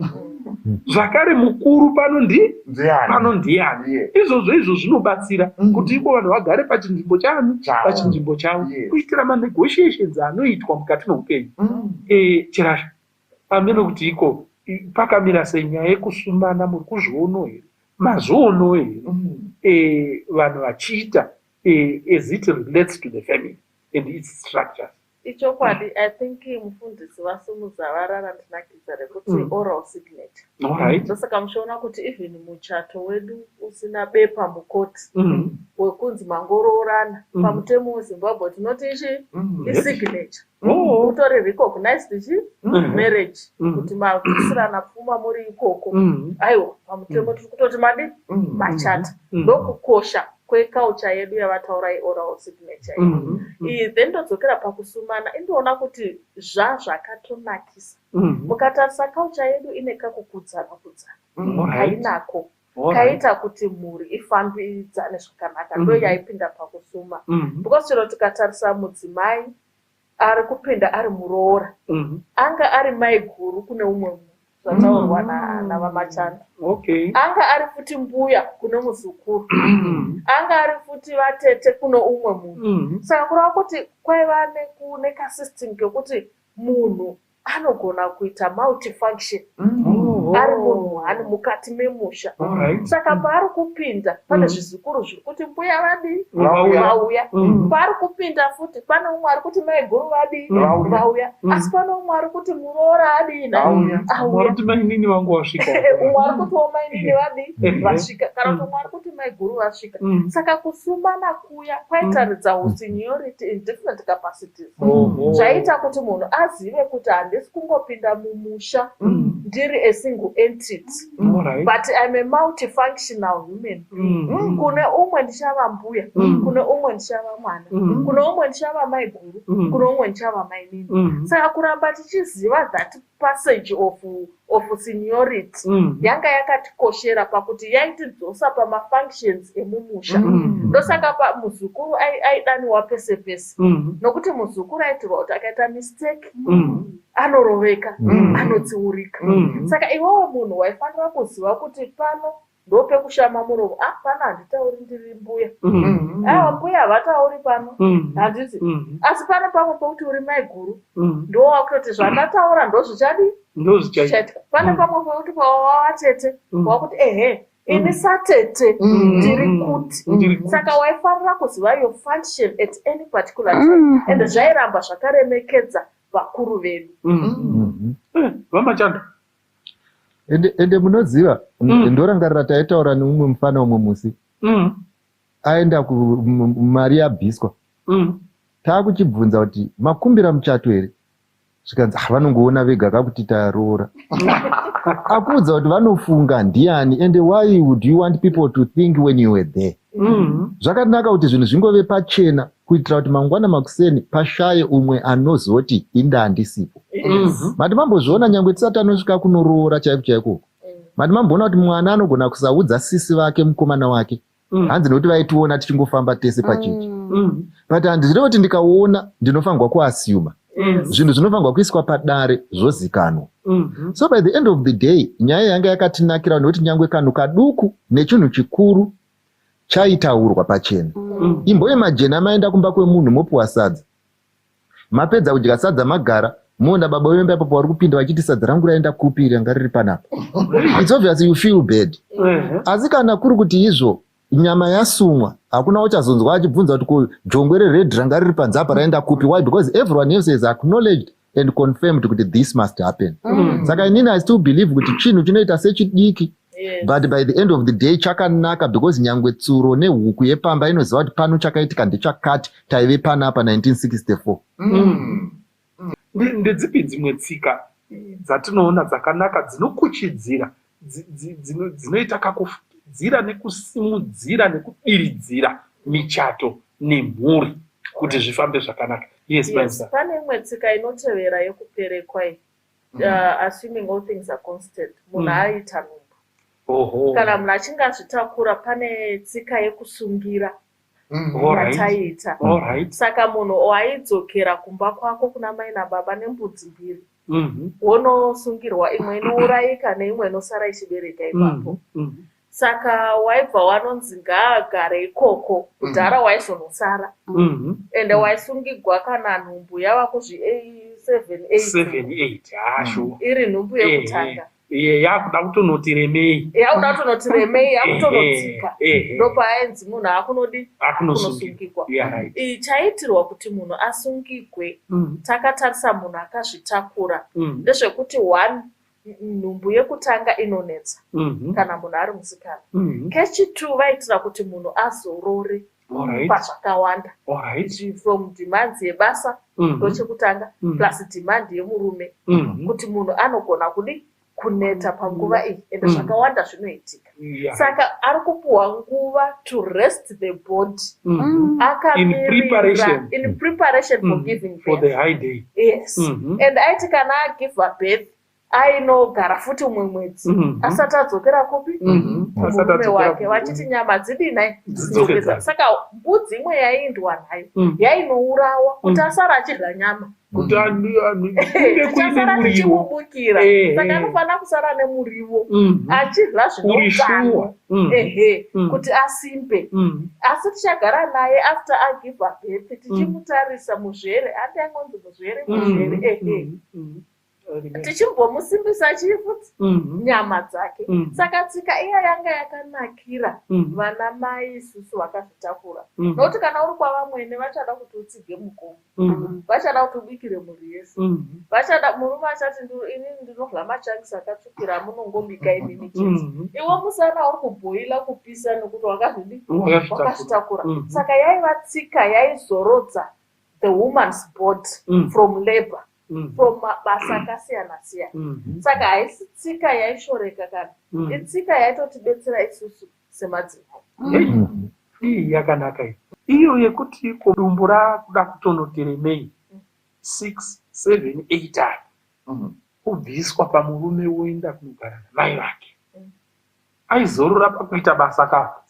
zvakare mukuru pano ndi Ndiani? Pano ndiani. Izvozvo izvo zvinobatsira kuti iko vanhu vagare pachinzvimbo chani, Chavo. Pachinzvimbo chavo, kuitira manegotiations anoitwa mukati meupenyu. Chirasha pamene kuti iko pakamira sei nyaya yekusumana, muri kuzvionawo here, mazvionawo here vanhu vachiita as it relates to the family and its structures? Ichokwadi, I think mufundisi vasimudza vara randinakidza rekuti oral signature. Ndosaka muchiona kuti even muchato wedu usina bepa mukoti wekunzi mangoroorana, pamutemo weZimbabwe tinoti ichi isignature. Utori recognized chi marriage, kuti mabvisirana pfuma muri ikoko. Aiwa, pamutemo tiri kutoti madi machata. Ndokukosha kweculture yedu yavataura, ioral signature iyi. Iyi then todzokera pakusumana, indoona kuti zvazvakatonakisa. Mukatarisa culture yedu ine kakukudzana kudzana kainako, kaita kuti mhuri ifambidzane zvakanaka. Ndo yaipinda pakusuma, because chero tikatarisa mudzimai Ari kupinda ari muroora anga ari mai guru kune umwe munhu, zvataurwa naVaMachanda. Anga ari futi mbuya kune muzukuru, anga ari futi vatete kune umwe munhu. Saka kureva kuti kwaiva nekasystem kekuti munhu anogona kuita multifunction ari munhu one mukati memusha. Saka paari kupinda pane zvizukuru zviri kuti mbuya vadii? Vauya. Vauya. Paari kupinda futi pane umwe ari kuti maiguru vadii? Vauya. Asi pane umwe ari kuti muroora adii? Auya. Auya. Kuti mainini vangu vasvika. Umwe ari kutiwo mainini vadii? Vasvika. Kana kuti umwe ari kuti maiguru vasvika. Saka kusumana kuya kwaitaridza useniority in different capacities. Zvaiita kuti munhu azive kuti handisi kungopinda mumusha ndiri a single entity, but I'm a multifunctional human being. Kune umwe ndichava mbuya, kune umwe ndichava mwana, kune umwe ndichava maiguru, kune umwe ndichava mainini. Saka kuramba tichiziva that passage of seniority yanga yakatikoshera pakuti yaitidzosa pamafunctions emumusha. Ndosaka muzukuru aidaniwa pese pese, nokuti muzukuru aitirwa kuti akaita mistake anoroveka, anotsiurika. Saka iwewe munhu waifanira kuziva kuti pano ndopekushama muromo, ah, pano handitauri, ndiri mbuya. Aiwa, mbuya havatauri pano, handiti? Asi pano pamwe pekuti uri maiguru, ndowakutoti zvandataura ndozvichadii? Ndozvichaitika. Pane pamwe pekuti pawavatete, wakuti ehe, ini satete ndiri kuti. Ndiri kuti. Saka waifanira kuziva your function at any particular time, and zvairamba zvakaremekedza vakuru vedu. VaMachando. Ende munoziva, ndorangarira taitaura neumwe mufana umwe musi, aenda kumari yabviswa. Taakuchibvunza kuti makumbira muchato here, zvikanzi, "Ah, vanongoona vega kakuti taroora." Akuudza kuti vanofunga ndiani? And why would you want people to think when you were there? Zvakanaka kuti zvinhu zvingove pachena kuitira kuti mangwana makuseni pashaye umwe anozoti inda handisipo. Mati mambozviona, nyangwe tisati anosvika kunoroora chaiko chaiko uko, mati mamboona kuti mwana anogona kusaudza sisi vake mukomana wake, hanzi nekuti vaitiona tichingofamba tese pachechi. But handizvireve kuti ndikaona ndinofanirwa kuasuma. Zvinhu zvinofanirwa kuiswa padare zvozikanwa. So by the end of the day nyaya yanga yakatinakira nekuti nyangwe kanhu kaduku nechinhu chikuru chaitaurwa pachena. Imboimagine maenda kumba kwemunhu, mopiwa sadza, mapedza kudya sadza, magara moona baba vemba ipapo vari kupinda vachiti, "Sadza rangu raenda kupi ranga riri panapa?" It's obvious you feel bad. Asi kana kuri kuti izvo nyama yasumwa, hakuna uchazonzwa achibvunza kuti ko jongwe rered ranga riri panze apa raenda kupi. Why? Because everyone else has acknowledged and confirmed kuti this must happen. Saka inini I still believe kuti chinhu chinoita sechidiki, but by the end of the day chakanaka, because nyangwe tsuro nehuku yepamba inoziva kuti pano chakaitika ndechakati, taive panapa 1964. Ndedzipi dzimwe tsika dzatinoona dzakanaka dzinokuchidzira, dzinoita kakufudzira nekusimudzira nekubiridzira michato nemhuri kuti zvifambe zvakanaka? Yes. Yes, pane imwe tsika inotevera yekuperekwa iyi. Assuming all things are constant, munhu aita nhumbu, kana munhu achinge azvitakura, pane tsika yekusungira yataiita. Saka munhu waidzokera kumba kwako kuna mai nababa nembudzi mbiri, wonosungirwa, imwe inourayika neimwe inosara ichibereka ipapo. Saka waibva wanonzi ngaagare ikoko kudhara, waizonosara, ende waisungigwa kana nhumbu yava kuzvi 7 8. 7 8, ah, sure. Iri nhumbu yekutanga. Iye yakuda kutonoti remei. Yakuda kutonoti remei, yakutonodzika, ndopaainzi munhu akunodi akunosungigwa. akunosungigwa. Yeah, right. Chaitirwa kuti munhu asungigwe, takatarisa munhu akazvitakura, ndezvekuti one, nhumbu yekutanga inonetsa kana munhu ari musikana. Kechi2, vaitira kuti munhu azorore pazvakawanda, from demands yebasa, ndochekutanga, plus demand yemurume, kuti munhu anogona kudi kuneta panguva iyi, ende zvakawanda zvinoitika. Saka ari kupuhwa nguva to rest the body, akamirira preparation. In preparation for giving for birth. The high day. Yes. And aiti kana agive birth, Ainogara futi umwe mwedzi asati adzokera kupi? Asati Kumurume adzokera wake. kumurume. Vachiti nyama dzidinai? Dzidzokedzana. Saka mbudzi imwe yaiindwa nayo yainourawa kuti asara achidya nyama. Kuti kunge kuine Tichasara muriwo. tichimubukira. Saka anofanira kusara nemuriwo achidya Uri zvinotano shuwa. Ehe, kuti asimbe. Asi tichagara naye after agive birth, tichimutarisa muzvere, ati angonzi muzvere, muzvere, ehe, tichimbomusimbisa chii futi? Nyama dzake. Saka tsika iya yanga yakanakira vana mai isusu vakazvitakura, nokuti kana uri kwavamwene, vachada kuti utsige mugomo, vachada kuti ubikire mhuri yese, vachada murume achati, "Inini ndinodya machangisi akatsvukira amunongobika imimi chete." Iwe musana uri kubhoila, kupisa, nekuti wakazvidi? Wakazvitakura. Wakazvitakura. Saka yaiva tsika yaizorodza the woman's body from labor, from mabasa akasiyana siyana. Saka haisi tsika yaishoreka kana, itsika yaitotibetsera isusu semadzimai. Hey, iyi yakanaka iyi, iyo yekuti ko dumbu rakuda kutonoteremei 6 7 8 apa, kubviswa pamurume woenda kunogara namai vake, aizorora pakuita basa kapo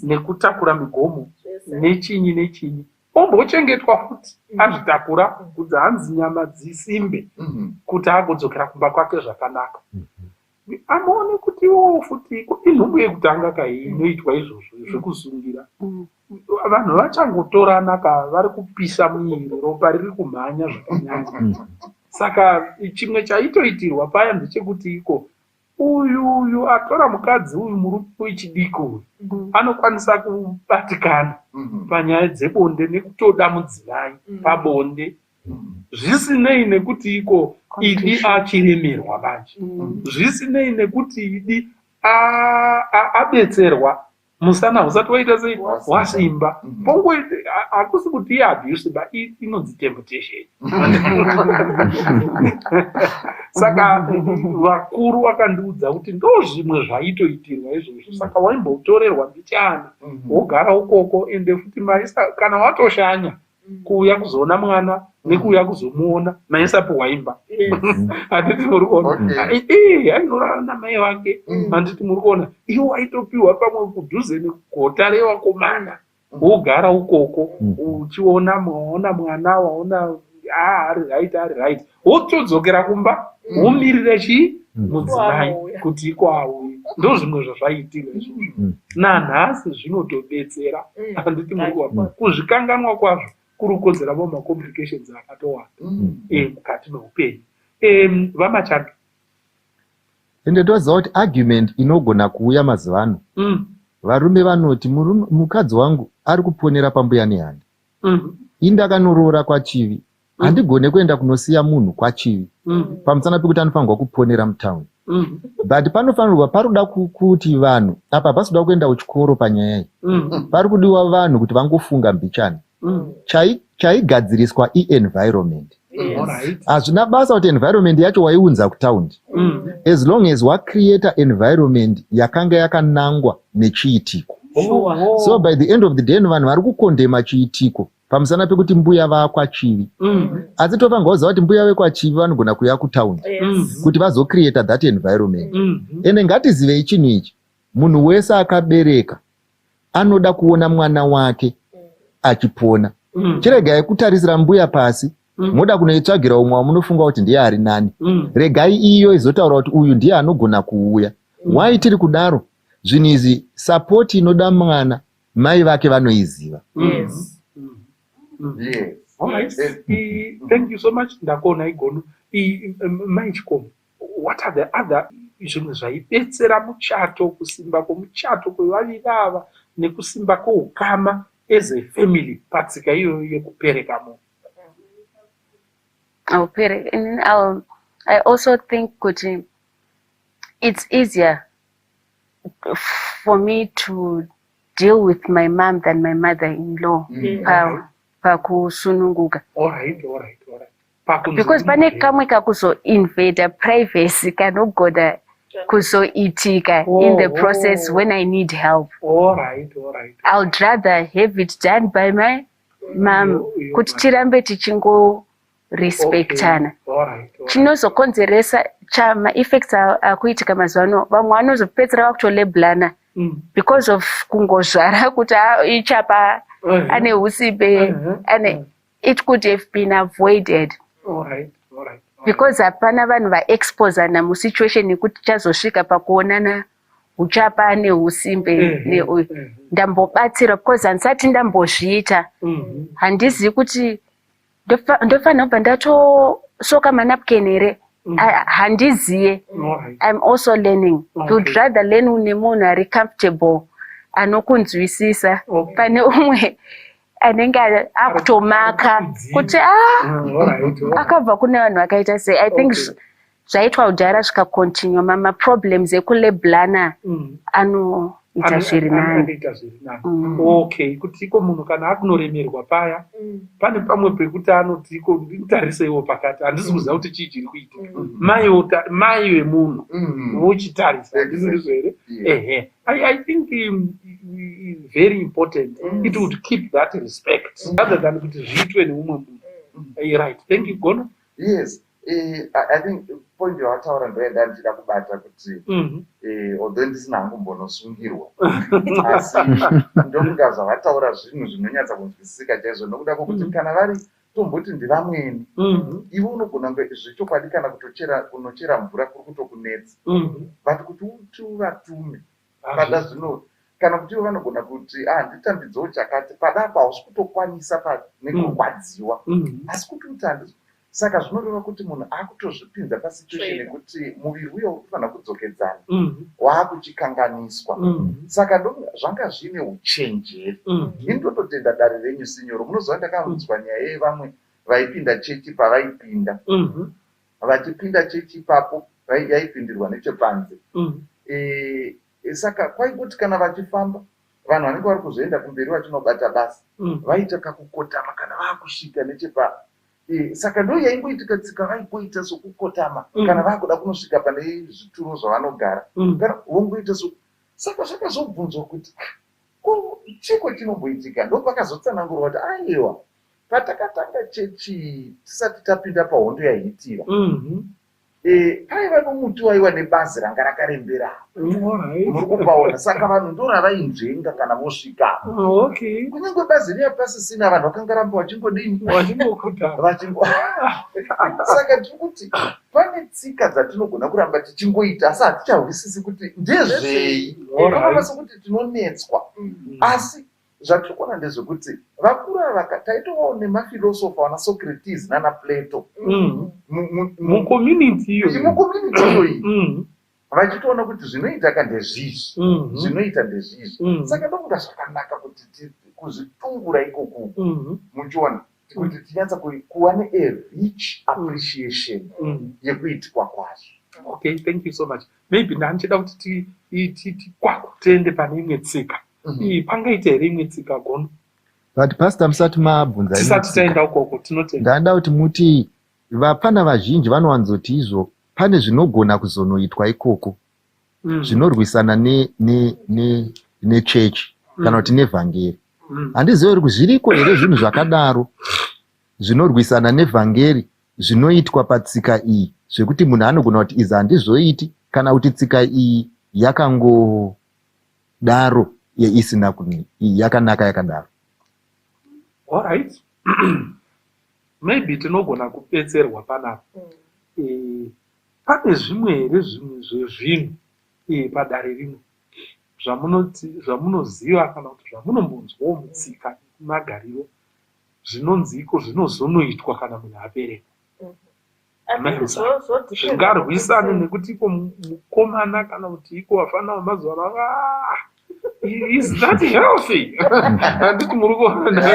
nekutakura migomo Zvese. Nechinyi nechinyi, ombochengetwa futi azvitakura kuti hanzi nyama dzisimbe, kuti agodzokera kumba kwake zvakanaka. Amuone kuti iwowo futi inhumbu yekutanga kai inoitwa izvozvo zvekusungira. Vanhu vachangotorana ka, vari kupisa muviri, ropa riri kumhanya zvakanyanya. Saka chimwe chaitoitirwa paya ndechekuti iko uyu uyu atora mukadzi uyu, murume wechidiki uyu, anokwanisa kubatikana panyaya dzebonde nekutoda mudzimai pabonde, zvisinei nekuti iko idi achiremerwa manje, zvisinei nekuti idi abetserwa, musana usati waita sei? Wasimba. Pongoite hakusi kuti iabuse ba, inonzi temptation. Saka vakuru vakandiudza kuti ndo zvimwe zvaitoitirwa izvozvo. Saka waimbotorerwa mbichana, wogara ukoko, ende futi maisa kana watoshanya kuuya kuzoona mwana nekuuya kuzomuona, maisapiwa imba. Handiti muri kuona? Okay. Ainorara namai vake. Handiti muri kuona? Iwo waitopiwa pamwe kudhuze nekugota revakomana, wogara ukoko, uchiona, waona mwana, waona, ah, ari right, ari right, wotodzokera kumba, womirira chii? Mudzimai. Auya. Kuti iko auye. Ndo zvimwe zvazvaitirwa izvozvo. Nanhasi zvinotobetsera. Handiti muri kuona? Kuzvikanganwa kwazvo kuri kukonzera mo macomplications akatowanda mukati meupenyu. VaMachando. Ende toziva kuti argument inogona kuuya mazuva ano, varume vanoti, "Mukadzi wangu ari kuponera pambuya nehanda. Ini ndakanoroora kwaChivi, handigone kuenda kunosiya munhu kwaChivi pamusana pekuti anofanirwa kuponera mutauni." But panofanirwa, parikuda kuti vanhu apa hapasi kuda kuenda kuchikoro panyaya iyi. Pari kudiwa vanhu kuti vangofunga mbichana. Chaigadziriswa ienvironment. Hazvina basa kuti environment yacho waiunza kutaundi, as long as wacreata environment yakanga yakanangwa nechiitiko. So by the end of the day, vanhu vari kukondema chiitiko pamusana pekuti mbuya vakwaChivi, asi tofanirwa kuziva kuti mbuya vekwaChivi vanogona kuuya kutaundi kuti vazocreata that environment. Ende ngatizivei chinhu ichi: munhu wese akabereka anoda kuona mwana wake achipona. Chiregai kutarisira mbuya pasi, moda kunoitsvagira umwe wamunofunga kuti ndiye ari nani. Regai iyo izotaura kuti uyu ndiye anogona kuuya. Why tiri kudaro zvinhu izvi? Support inoda mwana, mai vake vanoiziva. All right. Thank you so much. Ndakuona igono. Mai Chikomo, what are the other zvimwe zvaibetsera muchato, kusimba kwomuchato kwevaviri ava nekusimba kwoukama as a family patsika iyoyo yekupereka munhu? Aupereka. And I also think kuti it's easier for me to deal with my mom than my mother-in-law pakusununguka. All right. Pakunzi Because pane munhu- kamwe kakuzoinvada privacy kanogona kuzoitika in the process when I need help. All right. I would rather have it done by my mom kuti tirambe tichingorespectana. Chinozokonzeresa chamaeffects akuitika mazuva ano, vamwe vanozopedzera vakutolabelana because of kungozvara kuti, "Ah, ichapa, ane usimbe." Ane it could have been avoided because hapana vanhu vaexposana musituation yekuti chazosvika pakuonana uchapa neusimbe. Neuyu ndambobatsira because handisati ndambozviita. Handizivi kuti ndofanira kubva ndatosoka manapkin here. Handiziye. I'm also learning. Would rather learn nemunhu ari comfortable, anokunzwisisa, pane umwe anenge akutomaka kuti a akabva kune vanhu vakaita sei. I think zvaitwa kudhara zvikacontinue, mamaproblems ekulabelana anoita zviri nani. Anoita zviri nani. Okay, kuti iko munhu kana akunoremerwa paya, pane pamwe pekuti anoti iko nditariseiwo pakati, handisi kuziva kuti chii chiri kuitika. Mai vemunhu vochitarisa, handisi ndizvo here? Ehe, I think very important. It would keep that respect rather than kuti zviitwe neumwe munhu. Right, thank you, Gono. Yes, I think point yawataura ndoyenda ndichida kubata kuti although ndisina hangu mbonosungirwa, asi ndofunga zvavataura zvinhu zvinonyatsa kunzwisisika chaizvo, nokuda kwokuti kana vari tomboti ndivamweni, iwe unogona kunge zvechokwadi kana kutochera kunochera mvura kuri kutokunetsa, but kuti uti uvatume pada zvino, kana kuti ivo vanogona kuti, "Ah, nditambidzewo chakati," pada apa hausi kutokwanisa nekurwadziwa, asi kuti uti handisi. Saka zvinoreva kuti munhu akutozvipinza pasituation Trainer. yekuti muviri uyo uri kufanira kudzokedzana waakuchikanganiswa. Saka zvanga zvine uchenjeri. Ini ndototenda dare renyu, sinyoro. Munoziva, ndakanzwa nyaya yevamwe vaipinda chechi. Pavaipinda, vachipinda chechi ipapo, yaipindirwa nechepanze. Saka kwaingoti kana vachifamba, vanhu vanenge vari kuzoenda kumberi vachinobata basa, vaita kakukotama kana vaakusvika nechepa. Saka ndo yaingoitika tsika, vaingoita sokukotama kana vaakuda kunosvika pane zvituro zvavanogara, kana vongoita so. Saka zvakazobvunzwa kuti, "Ah, ko chiko chinomboitika?" Ndo pakazotsanangurwa kuti, aiwa, patakatanga chechi, tisati tapinda pahondo yaHitira, paiva nomuti waiva nebazi ranga rakarembera. Muri kupaona? Saka vanhu ndo ravainzvenga kana vosvika. Kunyange bazi riya pasisina, vanhu vakanga ramba vachingodini? Vachingokutama. Vachingo. Saka tiri kuti pane tsika dzatinogona kuramba tichingoita, asi hatichahwisisi kuti ndezvei. Tinoona sekuti tinonetswa, asi zvatiri kuona ndezvekuti vakuru ava taitovawo nemafilosofa, vana Socrates nana Plato Mucommunity iyoyo. Mucommunity iyoyi, vachitoona kuti zvinoita ka ndezvizvi, zvinoita ndezvizvi. Saka ndofunga zvakanaka kuti kuzvitungura ikoku, muchiona kuti tinyatsa kuva ne-rich appreciation yekuitikwa kwazvo. Okay, thank you so much. Maybe ndandichida kuti tikwaku tiende pane imwe tsika. Iyi pangaita here imwe tsika, Gono? But pastor, musati mabvunza imwe Tisati tsika, taenda ukoko, tinotenda. Ndanda kuti muti vapfana vazhinji vanowanzoti izvo pane zvinogona kuzonoitwa ikoko zvinorwisana nechechi kana kuti nevhangeri. Handizivi kuti zviriko here zvinhu zvakadaro zvinorwisana nevhangeri zvinoitwa patsika iyi, zvekuti munhu anogona kuti izi handizvoiti, kana kuti tsika iyi yakangodaro isina yakanaka yakadaro. Alright, maybe tinogona kubetserwa panapa. Pane zvimwe here, zvimwe zvezvinhu padare rimwe zvamunoziva kana kuti zvamunombonzwawo mutsika nemagariro zvinonzi iko zvinozonoitwa kana munhu aberekwa, zvingarwisane nekuti iko mukomana kana kuti iko vafana vamazuva ano ah, is that healthy? Handiti muri kuona?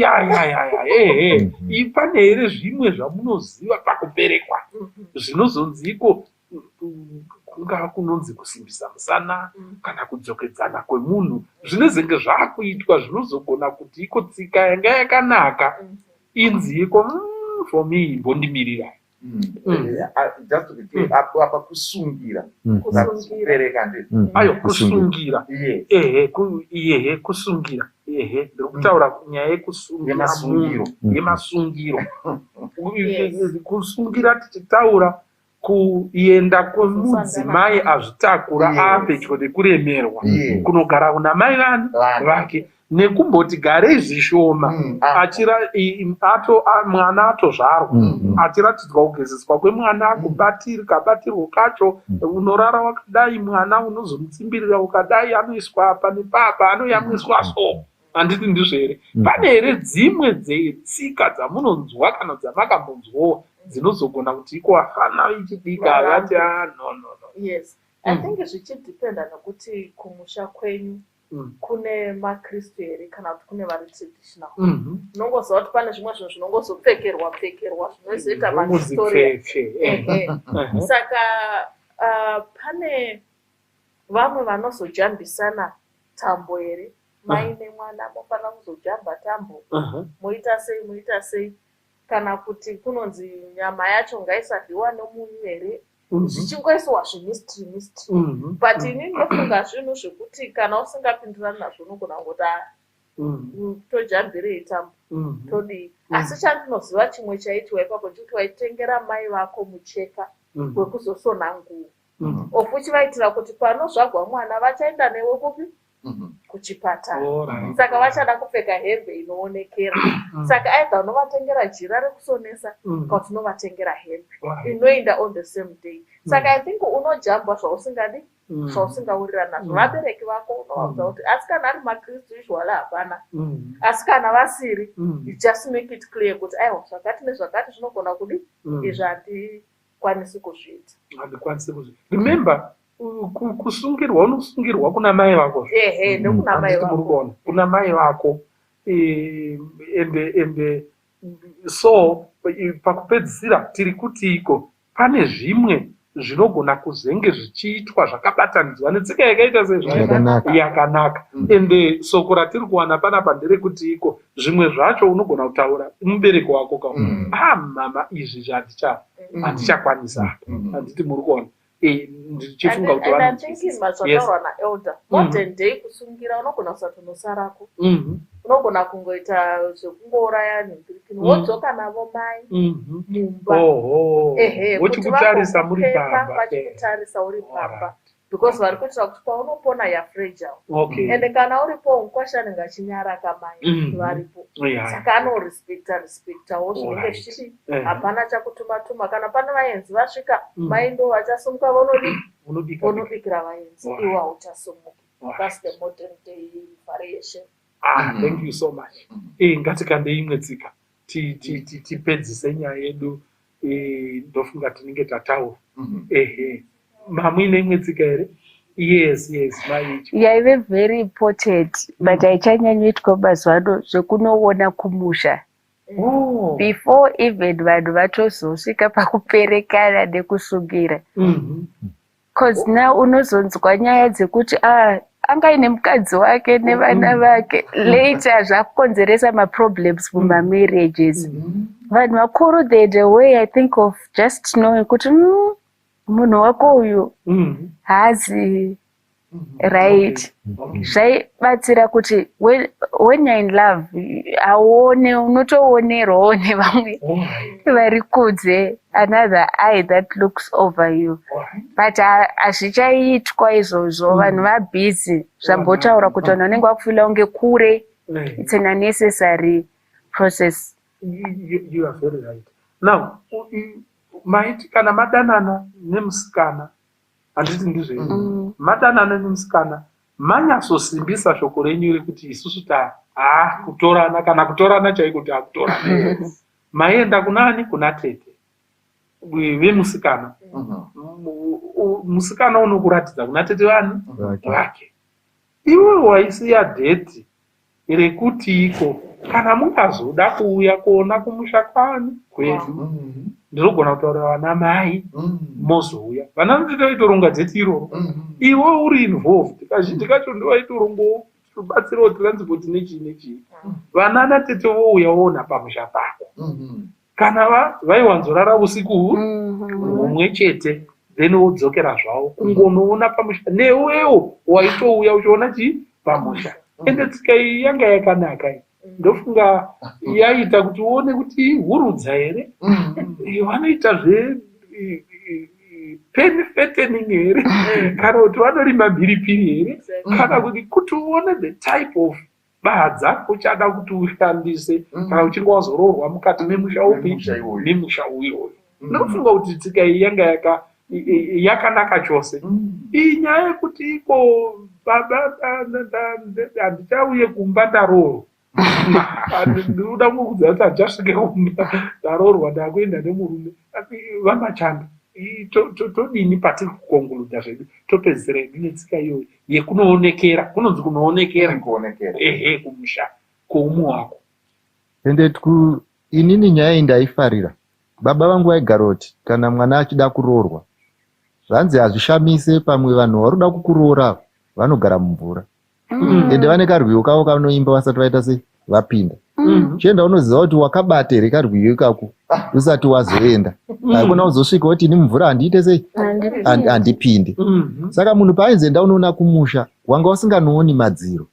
Yayayaya, pane here zvimwe zvamunoziva pakuberekwa zvinozonzi iko kungava kunonzi kusimbisa musana kana kudzokedzana kwemunhu zvinezenge zvaakuitwa zvinozogona kuti iko tsika yanga yakanaka inzi iko, for me, imbondimirirai"? Just to be clear, apa kusungira. Kubereka ndi Ayo, kusungira, ehe, ehe, kusungira, ehe. Ndiri kutaura nyaya yekusungira munhu, yemasungiro. Kusungira tichitaura kuenda kwemudzimai azvitakura apedyo nekuremerwa kunogara kuna mai vani vake, nekumboti garei zvishoma mwana atozvarwa, achiratidzwa kugezeswa kwemwana, kabatirwo kacho, unorara wakadai, mwana unozomutsimbirira ukadai, anoiswa apa nepapa, anoyamwiswa. So handiti ndizvo here? Pane here dzimwe dzetsika dzamunonzwa kana dzamakambonzwawo dzinozogona kuti iko vafana ichidika vati, "Ah, no, no, no"? Yes, I think zvichidhipenda nekuti kumusha kwenyu kune maKristu here kana kuti kune vari traditional. Unongoziva kuti pane zvimwe zvinhu zvinongozopfekerwa pfekerwa, zvinozoita mahistoria. Saka pane vamwe vanozojambisana tambo here, mai nemwana mofanira kuzojamba tambo, moita sei, moita sei, kana kuti kunonzi nyama yacho ngaisadyiwa nomunyu here, zvichingoiswa zvimystery mystery. But ini ndinofunga zvinhu zvekuti kana usingapindirani nazvo, unogona kungoti, "Ah, tojambirei tambo, todii?" Asi chandinoziva chimwe chaitiwa ipapo ndechekuti waitengera mai vako mucheka wekuzosona nguo, of uchivaitira kuti panozvagwa mwana vachaenda newe kupi? Kuchipatara. Saka vachada kupfeka hembe inoonekera. Saka either unovatengera jira rekusonesa kana kuti unovatengera hembe inoenda on the same day. Saka I think unojamba zvausingadi, zvausingawirirani nazvo. Vabereki vako unovaudza kuti, asi kana ari maKristu, usually hapana. Asi kana vasiri, you just make it clear kuti, aiwa, zvakati nezvakati zvinogona kudi, izvi handikwanisi kuzviita. Handikwanisi kuzviita. Remember, kusungirwa unosungirwa kuna mai vako. Ehe, ndokuna mai Handiti muri vako. kuona? Kuna mai vako. Ende so pakupedzisira tiri kuti iko pane zvimwe zvinogona kuzenge zvichiitwa zvakabatanidzwa netsika yakaita Yakanaka. Yakanaka. Ende soko ratiri kuwana panapa nderekuti iko zvimwe zvacho unogona kutaura mubereki wako ka, "Ah, mama, izvi handichakwanisa." Handiti muri kuona? Ndichifunga kuti And I'm thinking mazvataurwa naelder, modern day kusungira unogona kusatonosarako. Unogona kungoita zvekungouraya nhingirikini, wodzoka navo mai mumba. Ehe, kuti Wochikutarisa muri vagokupfeka pamba. Vachikutarisa uri pamba, because vari kuitira kuti paunopona yafragile. Ende kana uripo, mukwasha anenge achinyara kamai varipo. Saka anorespekta respektawo zvinenge zvichidi. Hapana chakutuma tuma. Kana pane vaenzi vasvika, mai ndo vachasumuka vonodi Unobika. Vonobikira vaenzi. Iwe hauchasumuki. That's the modern day variation. Ah, thank you so much. Ngatikande imwe tsika, tipedzise nyaya yedu. Ndofunga tinenge tataura. Ehe, mamuine imwe tsika here? Yes, maichi. Yaive very important, but haichanyanyoitwa mazuva ano, zvekunoona kumusha before even vanhu vatozosvika pakuperekana nekusungira, 'cause now unozonzwa nyaya dzekuti, ah, anga aine mukadzi wake nevana vake later, zvakukonzeresa maproblems mumamarriages. Vanhu vakuru, they had a way, I think, of just knowing kuti munhu wako uyu haazi right. Zvaibatsira kuti when you're in love, hauone, unotoonerwawo nevamwe vari kunze, another eye that looks over you. But hazvichaitwa izvozvo. Vanhu vabhizi, zvambotaura kuti vanhu vanenge vakufeela kunge kure. It's an unnecessary process. You are very right. Now, maiti kana madanana nemusikana, handiti ndizvo here? Madanana nemusikana, manyatsosimbisa shoko renyu rekuti isusu ta ha kutorana, kana kutorana chaiko, takutorana, maenda kunani? Kuna tete vemusikana. Musikana unokuratidza kuna tete vani? Vake. Vake. Iwe waisiya date rekuti iko kana mungazoda kuuya kuona kumusha kwani kwedu, ndinogona kutaurira vana mai, mozouya. Vana tete vaitoronga date iroro, iwe uri involved. Kazhinji kacho ndivaitorongowo rubatsiro, transport, nechii nechii. Vana natete vouya voona pamusha pako. Kana vaiwanzorara usiku humwe chete, then wodzokera zvavo kungonoona pamusha. Newewo waitouya uchiona chii pamusha. Ende tsika iyi yanga yakanaka iyi. Ndofunga yaita kuti uone kuti hurudza here, vanoita zve pen fattening here, kana kuti vanorima mhiripiri here, kana kuti uone the type of badza uchada kuti ushandise kana uchinge wazoroorwa mukati memusha upi, memusha uyoyo. Ndinofunga kuti tsika iyi yanga yakanaka chose. Iyi nyaya yekuti iko baba handichauye kumba ndaroorwa, ndinoda kungokudza kuti handichasvike kumba ndaroorwa, ndakuenda nemurume. VaMachanda, todini patiri kuconcluda zvedu, topedzisira hedu netsika iyoyo yekunoonekera, kunonzi kunoonekera, ehe, kumusha kwoumwe wako? Ende inini nyaya iyi ndaifarira. Baba vangu vaigara kuti kana mwana achida kuroorwa, zvanzi hazvishamise pamwe vanhu vari kuda kukuroora vanogara mumvura, ende vane karwiyo kavo kanoimba vasati vaita sei, vapinda. Chienda unoziva kuti wakabata here karwiyo ikako usati wazoenda. Haikona kuzosvika kuti ini mumvura handiite sei, handipinde. Saka munhu paainzi enda unoona kumusha, wanga usinganooni madziro.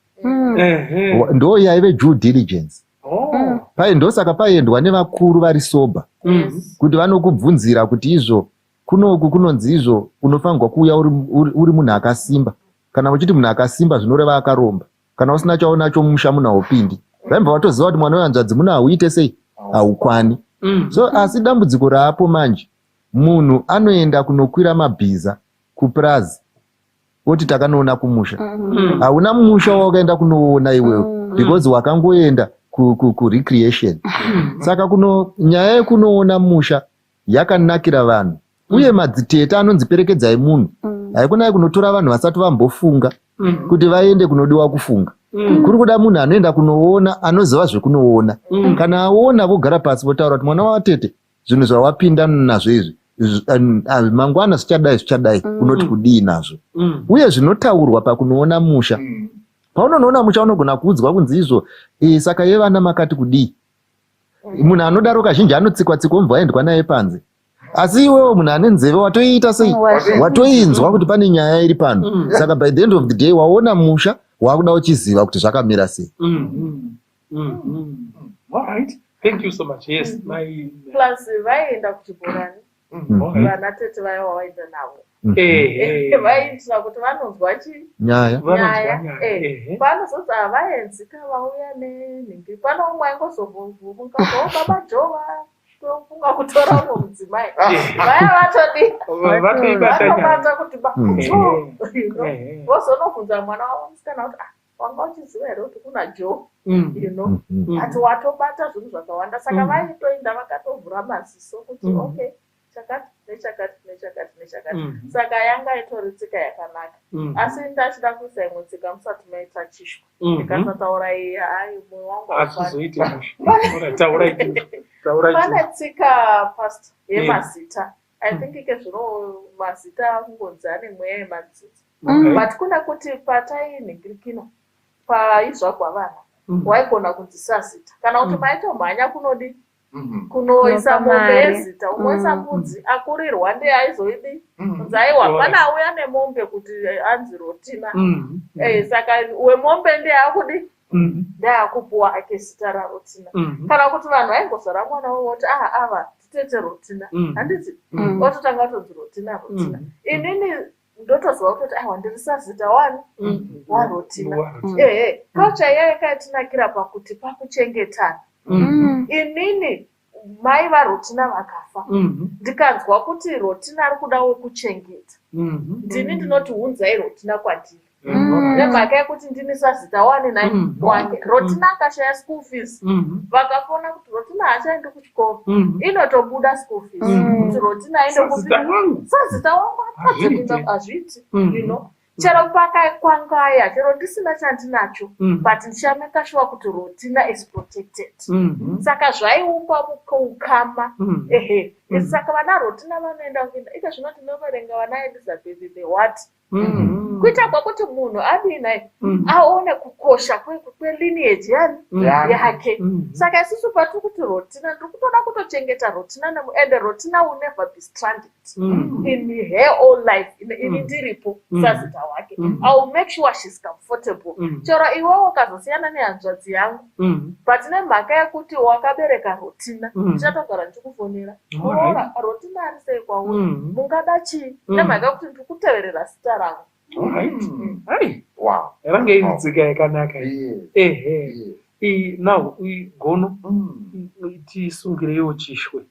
Ndo yaive due diligence. Pai ndosaka paiendwa nevakuru vari sober, kuti vanokubvunzira kuti izvo kunoku kunonzi izvo unofanirwa kuuya uri munhu akasimba. Kana uchiti munhu akasimba, zvinoreva akaromba. Kana usina chaunacho mumusha munhu haupindi. Vaibva vatoziva kuti mwana wehanzvadzi muno hauite sei, haukwani. So asi dambudziko raapo manje, munhu anoenda kunokwira mabhiza kupurazi oti takanoona kumusha. Hauna musha wawakaenda kunoona iwewe, because wakangoenda kurecreation. Saka kuno nyaya yekunoona musha yakanakira vanhu, uye madziteta anonzi perekedzai munhu. Haikunai kunotora vanhu vasati vambofunga kuti vaende kunodiwa kufunga. Kuri kuda munhu anoenda kunoona, anoziva zvekunoona. Kana aona, vogara pasi votaura kuti mwana watete, zvinhu zvawapinda nazvo izvi, mangwana zvichadai, zvichadai, unoti kudii nazvo? Uye zvinotaurwa pakunoona musha, paunonoona musha unogona kuudzwa kunzi izvo saka yevana makati kudii? Munhu anodaro kazhinji anotsikwa tsikwa, omubva aendwa naye panze. Asi iwewo munhu ane nzeve watoiita sei, watoinzwa kuti pane nyaya iri pano. Saka by the end of the day waona musha, wakuda uchiziva kuti zvakamira sei. All right. Thank you so much. Yes, my Plus vaienda kuchibhorani, vana tete vaya wavaenda navo, vaiitira kuti vanonzwa chi nyaya. Vanonzwa nyaya. Panozonzi havaenzika vauya nenhingi, pane umwe aingozovhunga, o baba Jova tofunga kutora umwe mudzimai, vaya vatodi Vatoibata nyaya. Vanobata kuti bajo, vozonobvunza mwana wavo musikana kuti, "Ah, wanga uchiziva here kuti kuna Joe?" Ati watobata zvinhu zvakawanda. Saka vaitoenda vakatovhura maziso kuti okay, chakati nechakati nechakati nechakati. Saka yanga itori tsika yakanaka. Asi ndachida kuisa imwe tsika musati maita chishwa. Ndikasataura iyi, hai, mwoyo wangu haufari. Hazvizoiti mushe. Alright, taurai chizvo. Taurai Pane chizvo. tsika, pastor, yemazita. I think ike zvino mazita akungonzi ane mweya yemadzidzi, but kune kuti patainhingirikina paizvagwa vana, waigona kunzi sazita, kana kuti maitomhanya kunodi kunoisa Kunopa mombe mari. yezita, umoisa mbudzi. Akurirwa ndiye aizoidi kunzi aiwa, pana auya nemombe kuti anzi Rotina. Saka wemombe ndiye akudi, ndiye akupuwa ake zita raRotina. Kana kuti vanhu vaingozvara mwana wavo voti, "Ah, ava titete Rotina," handiti? Ototanga kutonzi Rotina, Rotina. Inini ndotoziva kutoti aiwa, ndiri sazita wani waRotina. WaRotina. Ehe, culture iya yakatinakira pakuti pakuchengetana. Inini mai vaRotina vakafa, ndikanzwa kuti Rotina ari kuda wekuchengeta, ndini ndinoti hunzai Rotina kwandiri, nemhaka yekuti ndini sazita wani nai wake. Rotina akashaya school fees, vakafona kuti Rotina haachaendi kuchikoro, inotobuda school fees kuti Rotina aende kupi? Sazita wangu. Sazita wangu atadze Hazviiti. kuenda, hazviiti. Chero pakakwangaya, chero ndisina chandinacho, but ndichamake sure kuti Rotina is protected. Saka zvaiumba ukama. Ehe. Saka vana Rotina vanoenda kuenda ike zvino tinoverenga vana Elizabeth the what kuita kwekuti munhu adii nhai aone kukosha kwelineage yani yake. Saka isusu patiri kuti Rotina, ndiri kutoda kutochengeta Rotina and Rotina will never be stranded in her own life. Ini ndiripo sazita wake, I will make sure she's comfortable. Chero iwewe ukazosiyana nehanzvadzi yangu, but nemhaka yekuti wakabereka Rotina, ndichatogara ndichikufonera, "Muroora, Rotina ari sei kwauri? Mungada chii?" Nemhaka yekuti ndiri kuteverera zita rangu. Alright. Hai. Range iri tsika yakanaka iyi. Ehe. Now Gono, tisungireiwo chishwe.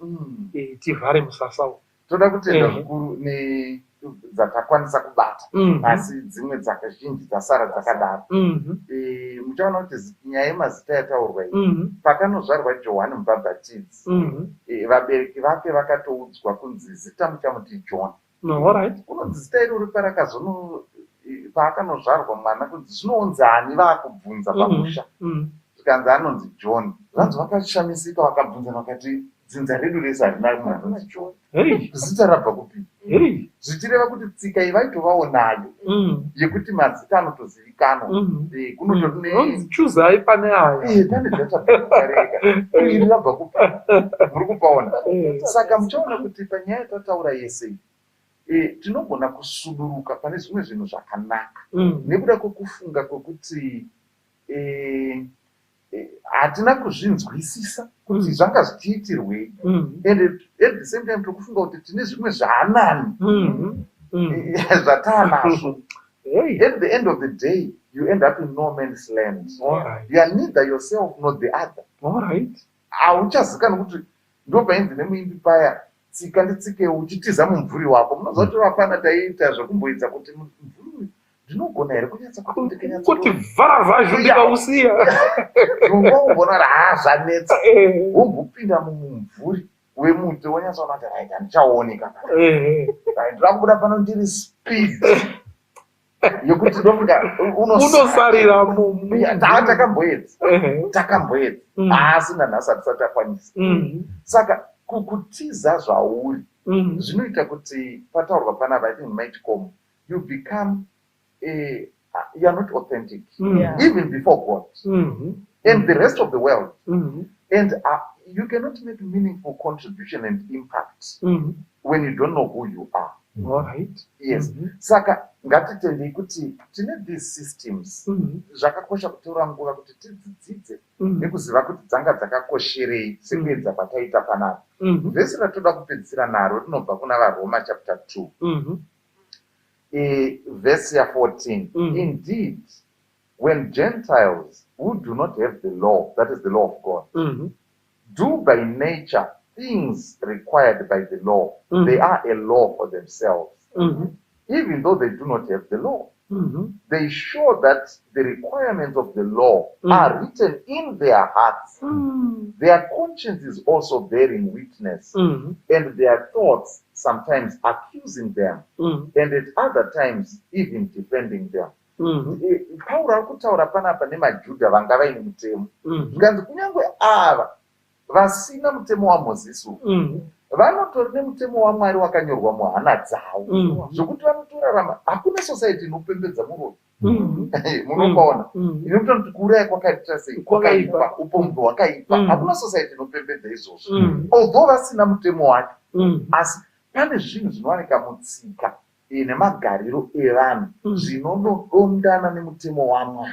Tivhare musasa uyu. Toda kutenda zvikuru nedzatakwanisa kubata, asi dzimwe dzakazhinji dzasara dzakadaro. Muchaona kuti nyaya yemazita yataurwa iyi, pakanozvarwa Johani Mubhabhatidzi, vabereki vake vakatoudzwa kunzi zita muchamuti John. No, alright. Kunonzi zita iroro parakazono paakanozvarwa mwana, kunzi zvinounzi ani vaakubvunza pamusha, zvikanzi anonzi John. Vanzi vakashamisika, vakabvunzana, vakati dzinza redu rese harina munhu anonzi John. Zita rabva kupi? Zvichireva kuti tsika iyi vaitovawo nayo yekuti mazita anotozivikanwa. Kunotori ne Onzi chuzai pane aya. Pane database rega, iri rabva kupi? Muri kupaona? Saka muchaona kuti panyaya yatataura yese iyi, tinogona kusuduruka pane zvimwe zvinhu zvakanaka nekuda kwekufunga kwekuti hatina kuzvinzwisisa kuti zvanga zvichiitirwei, and at the same time tiri kufunga kuti tine zvimwe zvaanani zvataanazvo. At the end of the day, you end up in no man's land. You are neither yourself nor the other. Hauchazikanwi kuti ndopainzi nemuimbi paya, "Tsika nditsikewo uchitiza mumvuri wako." Munoziva kuti vafana taiita zvekumboedza kuti mumvuri uyu ndinogona here kunyatsa kuti ndikanyatsa kuti vharavhazhu ndikausiya. Ungombona kuti ha, zvanetsa. Wombopinda mumumvuri wemuti, wonyatsoona kuti right, handichaoneka. Right, ndoda kubuda pano ndiri speed yekuti ndofunga unosarira. Takamboedza, takamboedza, asi nanhasi hatisati takwanisa. Saka kutiza zvauri zvinoita kuti pataurwa panapa, I think maitcom, you become you are not authentic even before God and the rest of the world, and you cannot make meaningful contribution and impact when you don't know who you are. Yes. Saka ngatitendei kuti tine these systems. Zvakakosha kutora nguva kuti tidzidzidze nekuziva kuti dzanga dzakakosherei, sekuedza kwataita panapa. Vhesi ratoda kupedzisira naro rinobva kuna vaRoma chapter 2, vhesi ya14. "Indeed, when Gentiles who do not have the law, that is the law of God, do by nature things required by the law, they are a law for themselves, even though they do not have the law. They show that the requirements of the law are written in their hearts, their conscience is also bearing witness, and their thoughts sometimes accusing them, and at other times even defending them." Pauro ari kutaura panapa nemaJudha vanga vaine mutemo. Zvikanzi kunyange ava vasina mutemo waMozisi uyu, vanotori nemutemo waMwari wakanyorwa muhana dzavo, zvokuti vanotorarama. Hakuna society inopembedza muroyi. Munopaona? Inokuta kuti kuuraya kwakaita sei? Kwakaipa. Kwakaipa, upombwe hwakaipa. Hakuna society inopembedza izvozvo, although vasina mutemo wacho. Asi pane zvinhu zvinowanika mutsika nemagariro evanhu zvinonodondana nemutemo waMwari,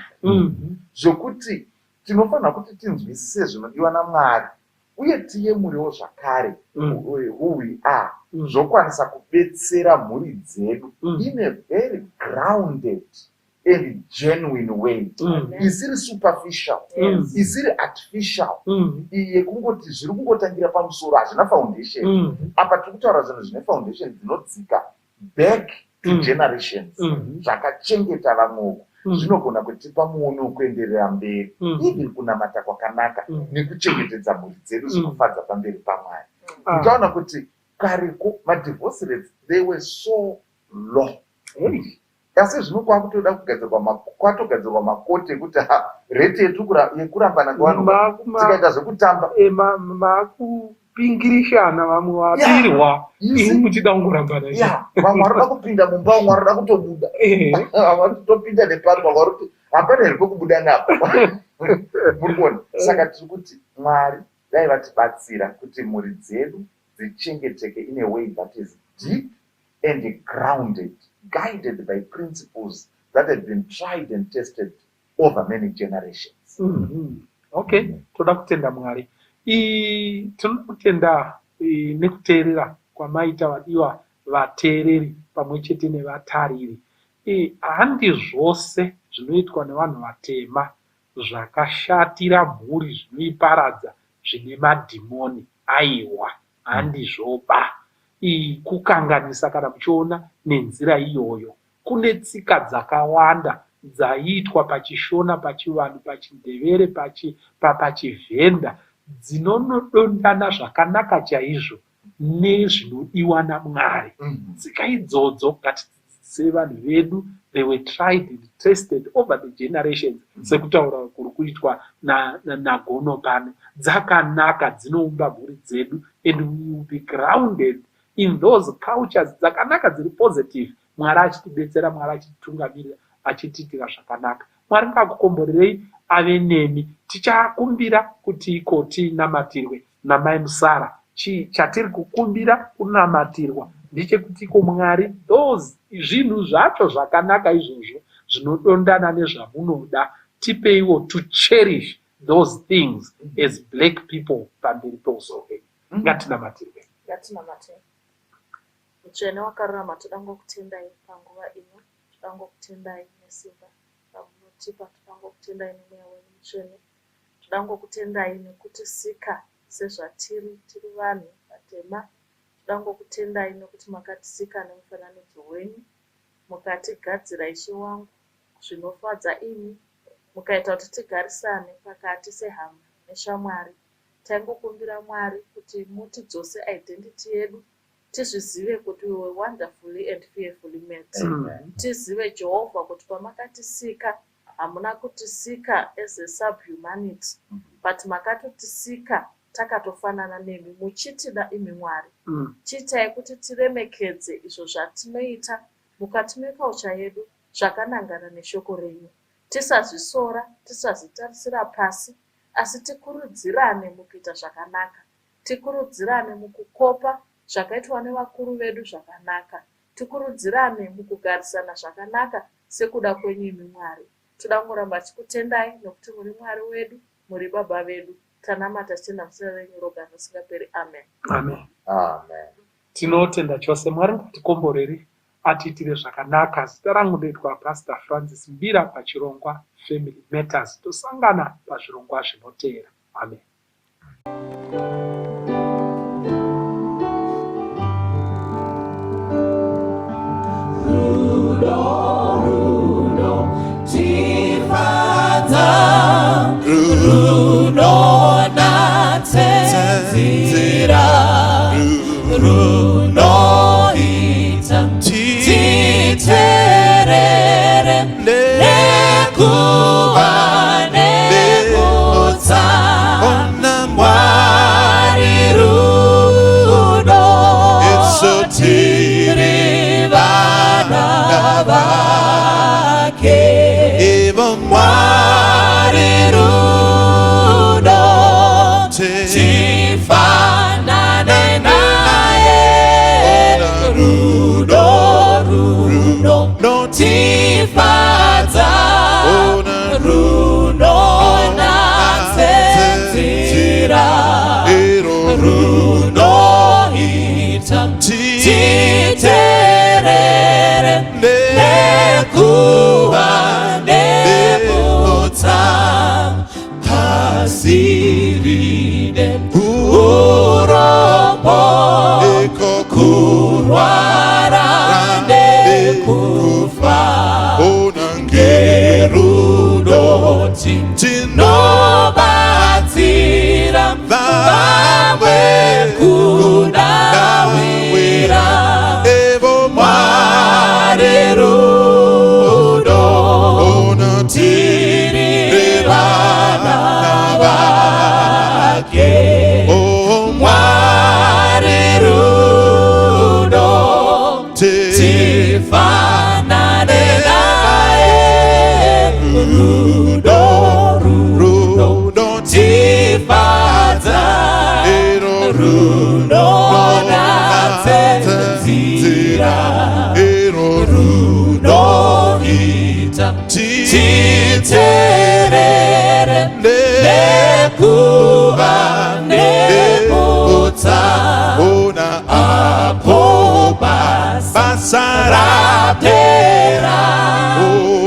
zvokuti tinofanira kuti tinzwisise zvinodiwa naMwari uye tiyemurewo zvakare who we are, zvokwanisa kubetsera mhuri dzedu in a very grounded and genuine way, isiri superficial, isiri artificial, iyi yekungoti zviri kungotangira pamusoro, hazvina foundation. Apa tiri kutaura zvinhu zvine foundation dzinodzika back to generations, zvakachengeta vamwe uku, zvinogona kutipa muono wekuenderera mberi, even kunamata kwakanaka nekuchengetedza mhuri dzedu zvinofadza pamberi paMwari. Uchaona kuti kareko madivorce rates, they were so low. Asi zvino kwakutoda kugadzirwa kwatogadzirwa makoti ekuti ha, rate yekurambana kwevanhu, tikaita zvekutamba. kupingirishana vamwe vabirwa imi muchida kungorambana. Vamwe varikuda kupinda mumba, vamwe varikuda kutobuda, vamwe topinda nepano, vamwe vari kuti hapana here pekubuda napo. Muri kuona? Saka tiri kuti Mwari dai vatibatsira kuti mhuri dzedu dzichengeteke in a way that is deep and grounded, guided by principles that have been tried and tested over many generations. Okay, toda kutenda Mwari. Tinoda kutenda nekuteerera kwamaita, vadiwa vateereri pamwe chete nevatariri. Handi zvose zvinoitwa nevanhu vatema zvakashatira mhuri, zvinoiparadza, zvine madhimoni. Aiwa, handizvoba. Kukanganisa kana muchiona nenzira iyoyo. Kune tsika dzakawanda dzaiitwa pachiShona, pachivanhu, pachiNdevere, pachiVhenda dzinonodondana zvakanaka chaizvo nezvinodiwa naMwari. Tsika idzodzo ngatidzidzisei vanhu vedu. They were tried and tested over the generations, sekutaura kuri kuitwa naGono pano. Dzakanaka, dzinoumba mhuri dzedu, and we will be grounded in those cultures dzakanaka, dziri positive, Mwari achitibetsera, Mwari achititungamirira, achitiitira zvakanaka. Mwari ngakukomborerei, ave nemi. Tichakumbira kuti iko tinamatirwe namai Musara. Chatiri kukumbira kunamatirwa ndechekuti iko Mwari, those zvinhu zvacho zvakanaka izvozvo zvinodondana nezvamunoda, tipeiwo to cherish those things as black people pamberi peuso hwenyu. Ngatinamatirwe. Ngatinamate. Mutsvene wakarurama, toda ngokutendai panguva ino, toda ngokutendai nesimba ramunotipa, toda ngokutendai nemweya wenyu mutsvene, toda ngokutendai nekutisika sezvatiri, tiri vanhu vatema. Toda ngokutendai nekuti makatisika nemufananidzo wenyu, mukatigadzira, Ishe wangu, zvinofadza imi, mukaita kuti tigarisane pakati sehama neshamwari. Taingokumbira, Mwari, kuti mutidzose identity yedu, tizvizive kuti we were wonderfully and fearfully made. Tizive, Jehovha, kuti pamakatisika hamuna kutisika as a subhumanity, but makatotisika takatofanana nemi, muchitida imi, Mwari. Chiitai kuti tiremekedze izvo zvatinoita mukati meculture yedu zvakanangana neshoko renyu. Tisazvisora, tisazvitarisira pasi, asi tikurudzirane mukuita zvakanaka, tikurudzirane mukukopa zvakaitwa nevakuru vedu zvakanaka, tikurudzirane mukugarisana zvakanaka sekuda kwenyu imi, Mwari. Toda kungoramba tichikutendai nokuti muri Mwari wedu, muri Baba vedu. Tanamata tichitenda muzita renyu roga risingaperi. Amen. Amen. Amen. Tinotenda chose. Mwari ngatikomborere, atiitire zvakanaka. Zita rangu ndoitwa Pastor Francis Mbira pachirongwa Family Matters. Tosangana pazvirongwa zvinoteera. Amen. Rudo, rudo, tifadza, runonatse nzira, runoita titerere nekuva nemutsa. Mwari rudo, tiri vana vake. Mwari rudo, tifanane naye. Rudo, rudo, tifadza, runonatse nzira, runoita titerere nekuva nemutsa. Pasirine urombo, kurwara nekufa, ngerudo tinobatsira vamwe kudawira. Mwari rudo, tiri vana vake. Basa rapera,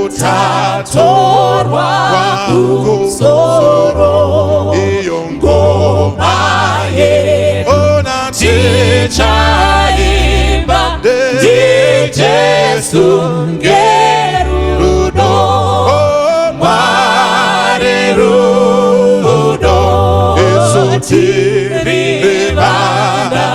utatorwa kumusoro. Iyo ngoma yedu tichaimba, ndiJesu ngerudo. Mwari rudo, isu tiri vana.